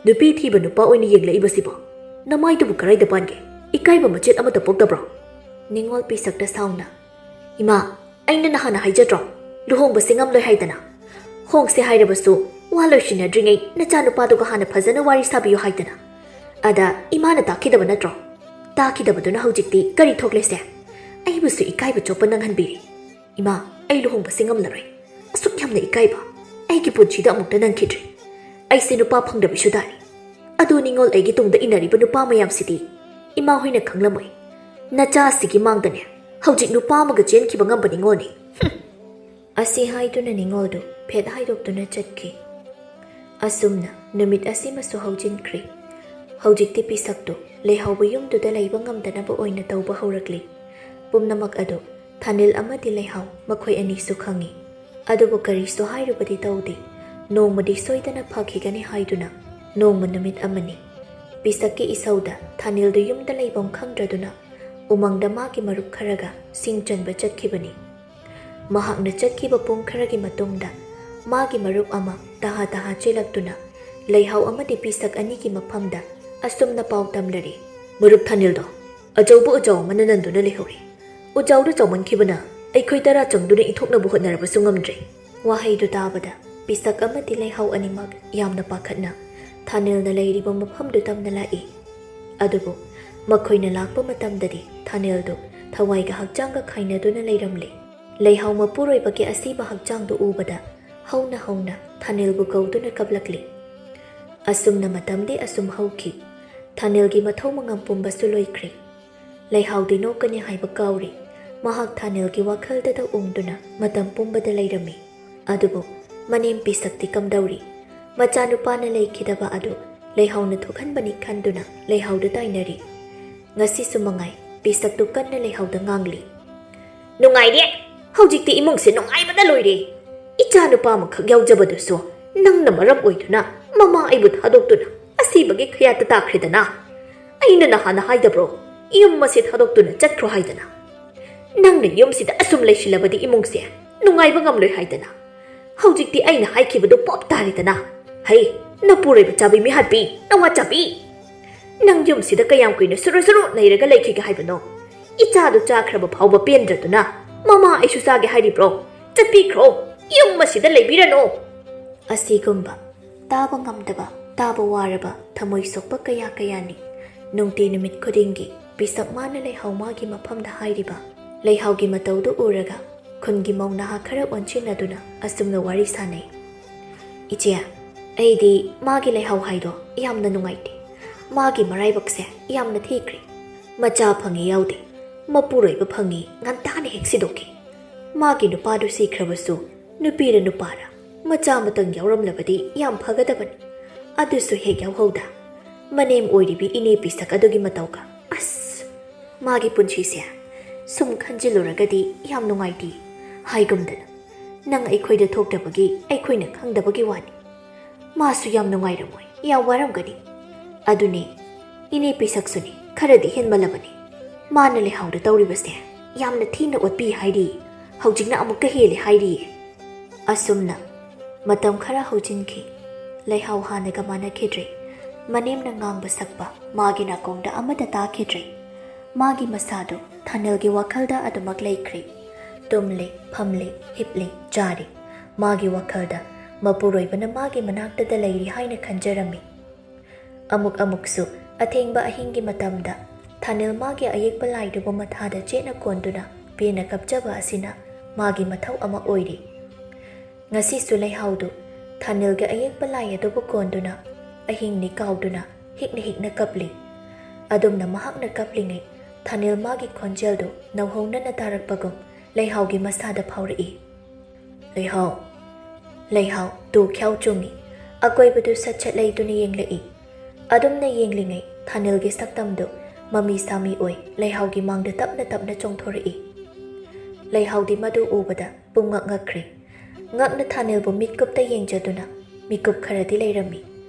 ꯅꯨꯄꯤ ꯊꯤꯕ ꯅꯨꯄꯥ ꯑꯣꯏꯅ ꯌꯦꯡꯂꯛꯏꯕꯁꯤꯕꯣ? ꯅꯃꯥꯏꯗꯨꯕꯨ ꯀꯔꯥꯏꯗ ꯄꯥꯟꯒꯦ? ꯏꯀꯥꯏꯕ ꯃꯆꯦꯠ ꯑꯃꯠꯇ ꯄꯣꯛꯇꯕ꯭ꯔꯣ?" ꯅꯤꯉꯣꯜ ꯄꯤꯁꯛꯇ ꯁꯥꯎꯅ, "ꯏꯃꯥ, ꯑꯩꯅ ꯅꯍꯥꯟꯅ ꯍꯥꯏꯖꯗ꯭ꯔꯣ, ꯂꯨꯍꯣꯡꯕꯁꯦ ꯉꯝꯂꯣꯏ ꯍꯥꯏꯗꯅ? ꯍꯣꯡꯁꯦ ꯍꯥꯏꯔꯕꯁꯨ ꯋꯥ ꯂꯣꯏꯁꯤꯟꯅꯗ꯭ꯔꯤꯉꯩ ꯅꯆꯥꯅꯨꯄꯥꯗꯨꯒ ꯍꯥꯟꯅ ꯐꯖꯅ ꯋꯥꯔꯤ ꯁꯥꯕꯤꯌꯨ ꯍꯥꯏꯗꯅ꯫ ꯑꯗ ꯏꯃꯥꯅ ꯇꯥꯛꯈꯤꯗꯕ ꯅꯠꯇ꯭ꯔꯣ? ꯇꯥꯛꯈꯤꯗꯕꯗꯨꯅ ꯍꯧꯖꯤꯛꯇꯤ ꯀꯔꯤ ꯊꯣꯛꯂꯦꯁꯦ? ꯑꯩꯕꯨꯁꯨ ꯏꯀꯥꯏꯕ ꯆꯣꯞꯄ ꯅꯪꯍꯟꯕꯤꯔꯦ꯫ ꯏꯃꯥ, ꯑꯩ ꯂꯨꯍꯣꯡꯕꯁꯦ ꯉꯝꯂꯔꯣꯏ꯫ ꯑꯁꯨꯛ ꯌꯥꯝꯅ ꯏꯀꯥꯏꯕ ꯑꯩꯒꯤ ꯄꯨꯟꯁꯤꯗ ꯑꯃꯨꯛꯇ ꯅꯪꯈꯤꯗ꯭ꯔꯤ꯫ ꯑꯩꯁꯦ ꯅꯨꯄꯥ ꯐꯪꯗꯕꯤꯁꯨ ꯇꯥꯔꯤ꯫ ꯑꯗꯨ ꯅꯤꯉꯣꯜ ꯑꯩꯒꯤ ꯇꯨꯡꯗ ꯏꯟꯅꯔꯤꯕ ꯅꯨꯄꯥ ꯃꯌꯥꯝꯁꯤꯗꯤ ꯏꯃꯥ ꯍꯣꯏꯅ ꯈꯪꯂꯝꯃꯣꯏ꯫ ꯅꯆꯥꯁꯤꯒꯤ ꯃꯥꯡꯗꯅꯦ ꯍꯧꯖꯤꯛ ꯅꯨꯄꯥ ꯑꯃꯒ ꯆꯦꯟꯈꯤꯕ ꯉꯝꯕ ꯅꯤꯉꯣꯜꯅꯤ꯫" ꯍꯨꯝ! ꯑꯁꯤ ꯍꯥꯏꯗꯨꯅ ꯅꯤꯉꯣꯜꯗꯨ ꯐꯦꯠ ꯍꯥꯏꯗꯣꯛꯇꯨꯅ ꯆꯠꯈꯤ꯫ ꯑꯁꯨꯝꯅ ꯅꯨꯃꯤꯠ ꯑꯁꯤꯃꯁꯨ ꯍꯧꯖꯤꯟꯈ꯭ꯔꯦ꯫ ꯍꯧꯖꯤꯛꯇꯤ ꯄꯤꯁꯛꯇꯨ ꯂꯩꯍꯧꯕ ꯌꯨꯝꯗꯨꯗ ꯂꯩꯕ ꯉꯝꯗꯅꯕ ꯑꯣꯏꯅ ꯇꯧꯕ ꯍꯧꯔꯛꯂꯤ꯫ ꯄꯨꯝꯅꯃꯛ ꯑꯗꯨ ꯊꯥꯅꯤꯜ ꯑꯃꯗꯤ ꯂꯩꯍꯥꯎ ꯃꯈꯣꯏ ꯑꯅꯤꯁꯨ ꯈꯪꯏ꯫ ꯑꯗꯨꯕꯨ ꯀꯔꯤꯁꯨ ꯍꯥꯏꯔꯨꯕꯗꯤ ꯇꯧꯗꯦ꯫ ꯅꯣꯡꯃꯗꯤ ꯁꯣꯏꯗꯅ ꯐꯈꯤꯒꯅꯤ ꯍꯥꯏꯗꯨꯅ ꯅꯣꯡꯃ ꯅꯨꯃꯤꯠ ꯑꯃꯅꯤ꯫ ꯄꯤꯁꯛꯀꯤ ꯏꯁꯧꯗ ꯊꯥꯅꯤꯜꯗꯨ ꯌꯨꯝꯗ ꯂꯩꯐꯝ ꯈꯪꯗ꯭ꯔꯗꯨꯅ ꯎꯃꯪꯗ ꯃꯥꯒꯤ ꯃꯔꯨꯞ ꯈꯔꯒ ꯁꯤꯡ ꯆꯟꯕ ꯆꯠꯈꯤꯕꯅꯤ꯫ ꯃꯍꯥꯛꯅ ꯆꯠꯈꯤꯕ ꯄꯨꯡ ꯈꯔꯒꯤ ꯃꯇꯨꯡꯗ ꯃꯥꯒꯤ ꯃꯔꯨꯞ ꯑꯃ ꯇꯍꯥ ꯇꯍꯥ ꯆꯦꯜꯂꯛꯇꯨꯅ ꯂꯩꯍꯥꯎ ꯑꯃꯗꯤ ꯄꯤꯁꯛ ꯑꯅꯤꯒꯤ ꯃꯐꯝꯗ ꯑꯁꯨꯝꯅ ꯄꯥꯎ ꯇꯝꯂꯔꯤ꯫ "ꯃꯔꯨꯞ ꯊꯥꯅꯤꯜꯗꯣ, ꯑꯆꯧꯕ ꯎꯖꯥꯎ ꯑꯃꯅ ꯅꯟꯗꯨꯅ ꯂꯩꯍꯧꯔꯦ꯫ ꯎꯖꯥꯎꯗꯨ ꯆꯥꯎꯃꯟꯈꯤꯕꯅ ꯑꯩꯈꯣꯏ ꯇꯔꯥ ꯆꯪꯗꯨꯅ ꯏꯟꯊꯣꯛꯅꯕ ꯍꯣꯠꯅꯔꯕꯁꯨ ꯉꯝꯗ꯭ꯔꯦ꯫" ꯋꯥꯍꯩꯗꯨ ꯇꯥꯕꯗ ꯄꯤꯁꯛ ꯑꯃꯗꯤ ꯂꯩꯍꯥꯎ ꯑꯅꯤꯃꯛ ꯌꯥꯝꯅ ꯄꯥꯈꯠꯅ ꯊꯥꯅꯤꯜꯅ ꯂꯩꯔꯤꯕ ꯃꯐꯝꯗꯨ ꯇꯝꯅ ꯂꯥꯛꯏ꯫ ꯑꯗꯨꯕꯨ ꯃꯈꯣꯏꯅ ꯂꯥꯛꯄ ꯃꯇꯝꯗꯗꯤ ꯊꯥꯅꯤꯜꯗꯨ ꯊꯋꯥꯏꯒ ꯍꯛꯆꯥꯡꯒ ꯈꯥꯏꯅꯗꯨꯅ ꯂꯩꯔꯝꯂꯦ꯫ ꯂꯩꯍꯥꯎ ꯃꯄꯨꯔꯣꯏꯕꯒꯤ ꯑꯁꯤꯕ ꯍꯛꯆꯥꯡꯗꯨ ꯎꯕꯗ ꯍꯧꯅ ꯍꯧꯅ ꯊꯥꯅꯤꯜꯕꯨ ꯀꯧꯗꯨꯅ ꯀꯞꯂꯛꯂꯤ꯫ ꯑꯁꯨꯝꯅ ꯃꯇꯝꯗꯤ ꯑꯁꯨꯝ ꯍꯧꯈꯤ꯫ ꯊꯥꯅꯤꯜꯒꯤ ꯃꯊꯧ ꯃꯉꯝ ꯄꯨꯝꯕꯁꯨ ꯂꯣꯏꯈ꯭ꯔꯦ꯫ ꯂꯩꯍꯥꯎꯗꯤ ꯅꯣꯛꯀꯅꯤ ꯍꯥꯏꯕ ꯀꯥꯎꯔꯤ꯫ ꯃꯍꯥꯛ ꯊꯥꯅꯤꯜꯒꯤ ꯋꯥꯈꯜꯗꯗ ꯎꯪꯗꯨꯅ ꯃꯇꯝ ꯄꯨꯝꯕꯗ ꯂꯩꯔꯝꯃꯤ꯫ ꯑꯗꯨꯕꯨ ꯃꯅꯦꯝ ꯄꯤꯁꯛꯇꯤ ꯀꯝꯗꯧꯔꯤ? ꯃꯆꯥꯅꯨꯄꯥꯅ ꯂꯩꯈꯤꯗꯕ ꯑꯗꯨ ꯂꯩꯍꯥꯎꯅ ꯊꯣꯛꯍꯟꯕꯅꯤ ꯈꯟꯗꯨꯅ ꯂꯩꯍꯥꯎꯗ ꯇꯥꯏꯅꯔꯤ꯫ ꯉꯁꯤꯁꯨ ꯃꯉꯥꯏ ꯄꯤꯁꯛꯇꯨ ꯀꯟꯅ ꯂꯩꯍꯥꯎꯗ ꯉꯥꯡꯂꯤ꯫ "ꯅꯨꯡꯉꯥꯏꯔꯦ꯫ ꯍꯧꯖꯤꯛꯇꯤ ꯏꯃꯨꯡꯁꯦ ꯅꯨꯡꯉꯥꯏꯕꯅ ꯂꯣꯏꯔꯦ꯫ ꯏꯆꯥ ꯅꯨꯄꯥ ꯑꯃꯈꯛ ꯌꯥꯎꯖꯕꯗꯨꯁꯨ ꯅꯪꯅ ꯃꯔꯝ ꯑꯣꯏꯗꯨꯅ ꯃꯃꯥ ꯑꯩꯕꯨ ꯊꯥꯗꯣꯛꯇꯨꯅ ꯑꯁꯤꯕꯒꯤ ꯈꯌꯥꯠꯇ ꯇꯥꯈ꯭ꯔꯦꯗꯅ꯫ ꯑꯩꯅ ꯅꯍꯥꯟꯅ ꯍꯥꯏꯗꯕ꯭ꯔꯣ? ꯌꯨꯝ ꯑꯁꯤ ꯊꯥꯗꯣꯛꯇꯨꯅ ꯆꯠꯈ꯭ꯔꯣ ꯍꯥꯏꯗꯅ꯫ ꯅꯪꯅ ꯌꯨꯝꯁꯤꯗ ꯑꯁꯨꯝ ꯂꯩꯁꯤꯜꯂꯕꯗꯤ ꯏꯃꯨꯡꯁꯦ ꯅꯨꯡꯉꯥꯏꯕ ꯉꯝꯂꯣꯏ ꯍꯥꯏꯗꯅ꯫ ꯍꯧꯖꯤꯛꯇꯤ ꯑꯩꯅ ꯍꯥꯏꯈꯤꯕꯗꯨ ꯄꯣꯞ ꯇꯥꯔꯦꯗꯅ꯫ ꯍꯩ, ꯅꯄꯨꯔꯣꯏꯕ ꯆꯥꯕꯤ ꯃꯤꯍꯥꯠꯄꯤ, ꯅꯋꯥ ꯆꯥꯕꯤ! ꯅꯪ ꯌꯨꯝꯁꯤꯗ ꯀꯌꯥꯝ ꯀꯨꯏꯅ ꯁꯨꯔꯨ ꯁꯨꯔꯨ ꯅꯩꯔꯒ ꯂꯩꯈꯤꯒꯦ ꯍꯥꯏꯕꯅꯣ? ꯏꯆꯥꯗꯨ ꯆꯥꯈ꯭ꯔꯕ ꯐꯥꯎꯕ ꯄꯦꯟꯗ꯭ꯔꯗꯨꯅ ꯃꯃꯥ ꯑꯩꯁꯨ ꯆꯥꯒꯦ ꯍꯥꯏꯔꯤꯕ꯭ꯔꯣ? ꯆꯠꯄꯤꯈ꯭ꯔꯣ꯫ ꯌꯨꯝ ꯑꯁꯤꯗ ꯂꯩꯕꯤꯔꯅꯨ꯫" ꯑꯁꯤꯒꯨꯝꯕ ꯇꯥꯕ ꯉꯝꯗꯕ, ꯇꯥꯕ ꯋꯥꯔꯕ, ꯊꯃꯣꯏ ꯁꯣꯛꯄ ꯀꯌꯥ ꯀꯌꯥꯅꯤ ꯅꯨꯡꯇꯤ ꯅꯨꯃꯤꯠ ꯈꯨꯗꯤꯡꯒꯤ ꯄꯤꯁꯛ ꯃꯥꯅ ꯂꯩꯍꯥꯎ ꯃꯥꯒꯤ ꯃꯐꯝꯗ ꯍꯥꯏꯔꯤꯕ꯫ ꯂꯩꯍꯥꯎꯒꯤ ꯃꯇꯧꯗꯨ ꯎꯔꯒ ꯈꯨꯟꯒꯤ ꯃꯧ ꯅꯍꯥ ꯈꯔ ꯑꯣꯟꯁꯤꯟꯅꯗꯨꯅ ꯑꯁꯨꯝꯅ ꯋꯥꯔꯤ ꯁꯥꯅꯩ꯫ "ꯏꯆꯦ, ꯑꯩꯗꯤ ꯃꯥꯒꯤ ꯂꯩꯍꯥꯎ ꯍꯥꯏꯗꯣ ꯌꯥꯝꯅ ꯅꯨꯡꯉꯥꯏꯇꯦ꯫ ꯃꯥꯒꯤ ꯃꯔꯥꯏꯕꯛꯁꯦ ꯌꯥꯝꯅ ꯊꯤꯈ꯭ꯔꯦ꯫ ꯃꯆꯥ ꯐꯪꯉꯤ ꯌꯥꯎꯗꯦ, ꯃꯄꯨꯔꯣꯏꯕ ꯐꯪꯉꯤ ꯉꯟꯇꯥꯅ ꯍꯦꯛ ꯁꯤꯗꯣꯛꯈꯤ꯫ ꯃꯥꯒꯤ ꯅꯨꯄꯥꯗꯨ ꯁꯤꯈ꯭ꯔꯕꯁꯨ, ꯅꯨꯄꯤꯔ ꯅꯨꯄꯥꯔ, ꯃꯆꯥ ꯑꯃꯇꯪ ꯌꯥꯎꯔꯝꯂꯕꯗꯤ ꯌꯥꯝ ꯐꯒꯗꯕꯅꯤ꯫ ꯑꯗꯨꯁꯨ ꯍꯦꯛ ꯌꯥꯎꯍꯧꯗ, ꯃꯅꯦꯝ ꯑꯣꯏꯔꯤꯕꯤ ꯏꯅꯦ ꯄꯤꯁꯛ ꯑꯗꯨꯒꯤ ꯃꯇꯧꯒ꯫ ꯑꯁ! ꯃꯥꯒꯤ ꯄꯨꯟꯁꯤꯁꯦ ꯁꯨꯝ ꯈꯟꯖꯤꯜꯂꯨꯔꯒꯗꯤ ꯌꯥꯝ ꯅꯨꯡꯉꯥꯏꯇꯦ꯫ ꯍꯥꯏꯒꯨꯝꯗꯅ, ꯅꯪ ꯑꯩꯈꯣꯏꯗ ꯊꯣꯛꯇꯕꯒꯤ ꯑꯩꯈꯣꯏꯅ ꯈꯪꯗꯕꯒꯤ ꯋꯥꯅꯤ꯫ ꯃꯥꯁꯨ ꯌꯥꯝ ꯅꯨꯡꯉꯥꯏꯔꯝꯃꯣꯏ, ꯌꯥꯝ ꯋꯥꯔꯝꯒꯅꯤ꯫ ꯑꯗꯨꯅꯦ, ꯏꯅꯦ ꯄꯤꯁꯛꯁꯨꯅꯦ, ꯈꯔꯗꯤ ꯍꯦꯟꯃꯜꯂꯕꯅꯤ꯫ ꯃꯥꯅ ꯂꯩꯍꯥꯎꯗ ꯇꯧꯔꯤꯕꯁꯦ ꯌꯥꯝꯅ ꯊꯤꯅ ꯑꯣꯠꯄꯤ ꯍꯥꯏꯔꯤ꯫ ꯍꯧꯖꯤꯛꯅ ꯑꯃꯨꯛꯀ ꯍꯦꯜꯂꯦ ꯍꯥꯏꯔꯤꯌꯦ꯫ ꯑꯁꯨꯝꯅ ꯃꯇꯝ ꯈꯔ ꯍꯧꯖꯤꯟꯈꯤ꯫ ꯂꯩꯍꯥꯎ ꯍꯥꯟꯅꯒ ꯃꯥꯟꯅꯈꯤꯗ꯭ꯔꯦ꯫ ꯃꯅꯦꯝꯅ ꯉꯥꯡꯕ ꯁꯛꯄ ꯃꯥꯒꯤ ꯅꯥꯀꯣꯡꯗ ꯑꯃꯠꯇ ꯇꯥꯈꯤꯗ꯭ꯔꯦ꯫ ꯃꯥꯒꯤ ꯃꯁꯥꯗꯨ ꯊꯥꯅꯤꯜꯒꯤ ꯋꯥꯈꯜꯗ ꯑꯗꯨꯃꯛ ꯂꯩꯈ꯭ꯔꯦ꯫ ꯇꯨꯝꯂꯤ, ꯐꯝꯂꯤ, ꯍꯤꯞꯂꯤ, ꯆꯥꯔꯤ꯫ ꯃꯥꯒꯤ ꯋꯥꯈꯜꯗ ꯃꯄꯨꯔꯣꯏꯕꯅ ꯃꯥꯒꯤ ꯃꯅꯥꯛꯇꯗ ꯂꯩꯔꯤ ꯍꯥꯏꯅ ꯈꯟꯖꯔꯝꯃꯤ꯫ ꯑꯃꯨꯛ ꯑꯃꯨꯛꯁꯨ ꯑꯊꯦꯡꯕ ꯑꯍꯤꯡꯒꯤ ꯃꯇꯝꯗ ꯊꯥꯅꯤꯜ ꯃꯥꯒꯤ ꯑꯌꯦꯛꯄ ꯂꯥꯏꯗꯨꯕꯨ ꯃꯊꯥꯗ ꯆꯦꯠꯅ ꯀꯣꯟꯗꯨꯅ ꯄꯦꯟꯅ ꯀꯞꯆꯕ ꯑꯁꯤꯅ ꯃꯥꯒꯤ ꯃꯊꯧ ꯑꯃ ꯑꯣꯏꯔꯤ꯫ ꯉꯁꯤꯁꯨ ꯂꯩꯍꯥꯎꯗꯨ ꯊꯥꯅꯤꯜꯒꯤ ꯑꯌꯦꯛꯄ ꯂꯥꯏ ꯑꯗꯨꯕꯨ ꯀꯣꯟꯗꯨꯅ ꯑꯍꯤꯡꯅꯤ ꯀꯥꯎꯗꯨꯅ ꯍꯤꯛꯅ ꯍꯤꯛꯅ ꯀꯞꯂꯤ꯫ ꯑꯗꯨꯝꯅ ꯃꯍꯥꯛꯅ ꯀꯞꯂꯤꯉꯩ ꯊꯥꯅꯤꯜ ꯃꯥꯒꯤ ꯈꯣꯟꯖꯦꯜꯗꯨ ꯅꯧꯍꯧꯅꯅ ꯇꯥꯔꯛꯄꯒꯨꯝ ꯂꯩꯍꯥꯎꯒꯤ ꯃꯁꯥꯗ ꯐꯥꯎꯔꯛꯏ꯫ "ꯂꯩꯍꯥꯎ, ꯂꯩꯍꯥꯎ!" ꯇꯨ ꯈ꯭ꯌꯥꯎ ꯆꯨꯡꯏ꯫ ꯑꯀꯣꯏꯕꯗꯨ ꯁꯠ ꯁꯠ ꯂꯩꯗꯨꯅ ꯌꯦꯡꯂꯛꯏ꯫ ꯑꯗꯨꯝꯅ ꯌꯦꯡꯂꯤꯉꯩ ꯊꯥꯅꯤꯜꯒꯤ ꯁꯛꯇꯝꯗꯨ ꯃꯃꯤ ꯁꯥꯃꯤ ꯑꯣꯏ ꯂꯩꯍꯥꯎꯒꯤ ꯃꯥꯡꯗ ꯇꯞꯅ ꯇꯞꯅ ꯆꯣꯡꯊꯣꯔꯛꯏ꯫ ꯂꯩꯍꯥꯎꯗꯤ ꯃꯗꯨ ꯎꯕꯗ ꯄꯨꯡꯉꯛ ꯉꯛꯈ꯭ꯔꯦ꯫ ꯉꯛꯅ ꯊꯥꯅꯤꯜꯕꯨ ꯃꯤꯠꯀꯨꯞꯇ ꯌꯦꯡꯖꯗꯨꯅ ꯃꯤꯀꯨꯞ ꯈꯔꯗꯤ ꯂꯩꯔꯝꯃꯤ꯫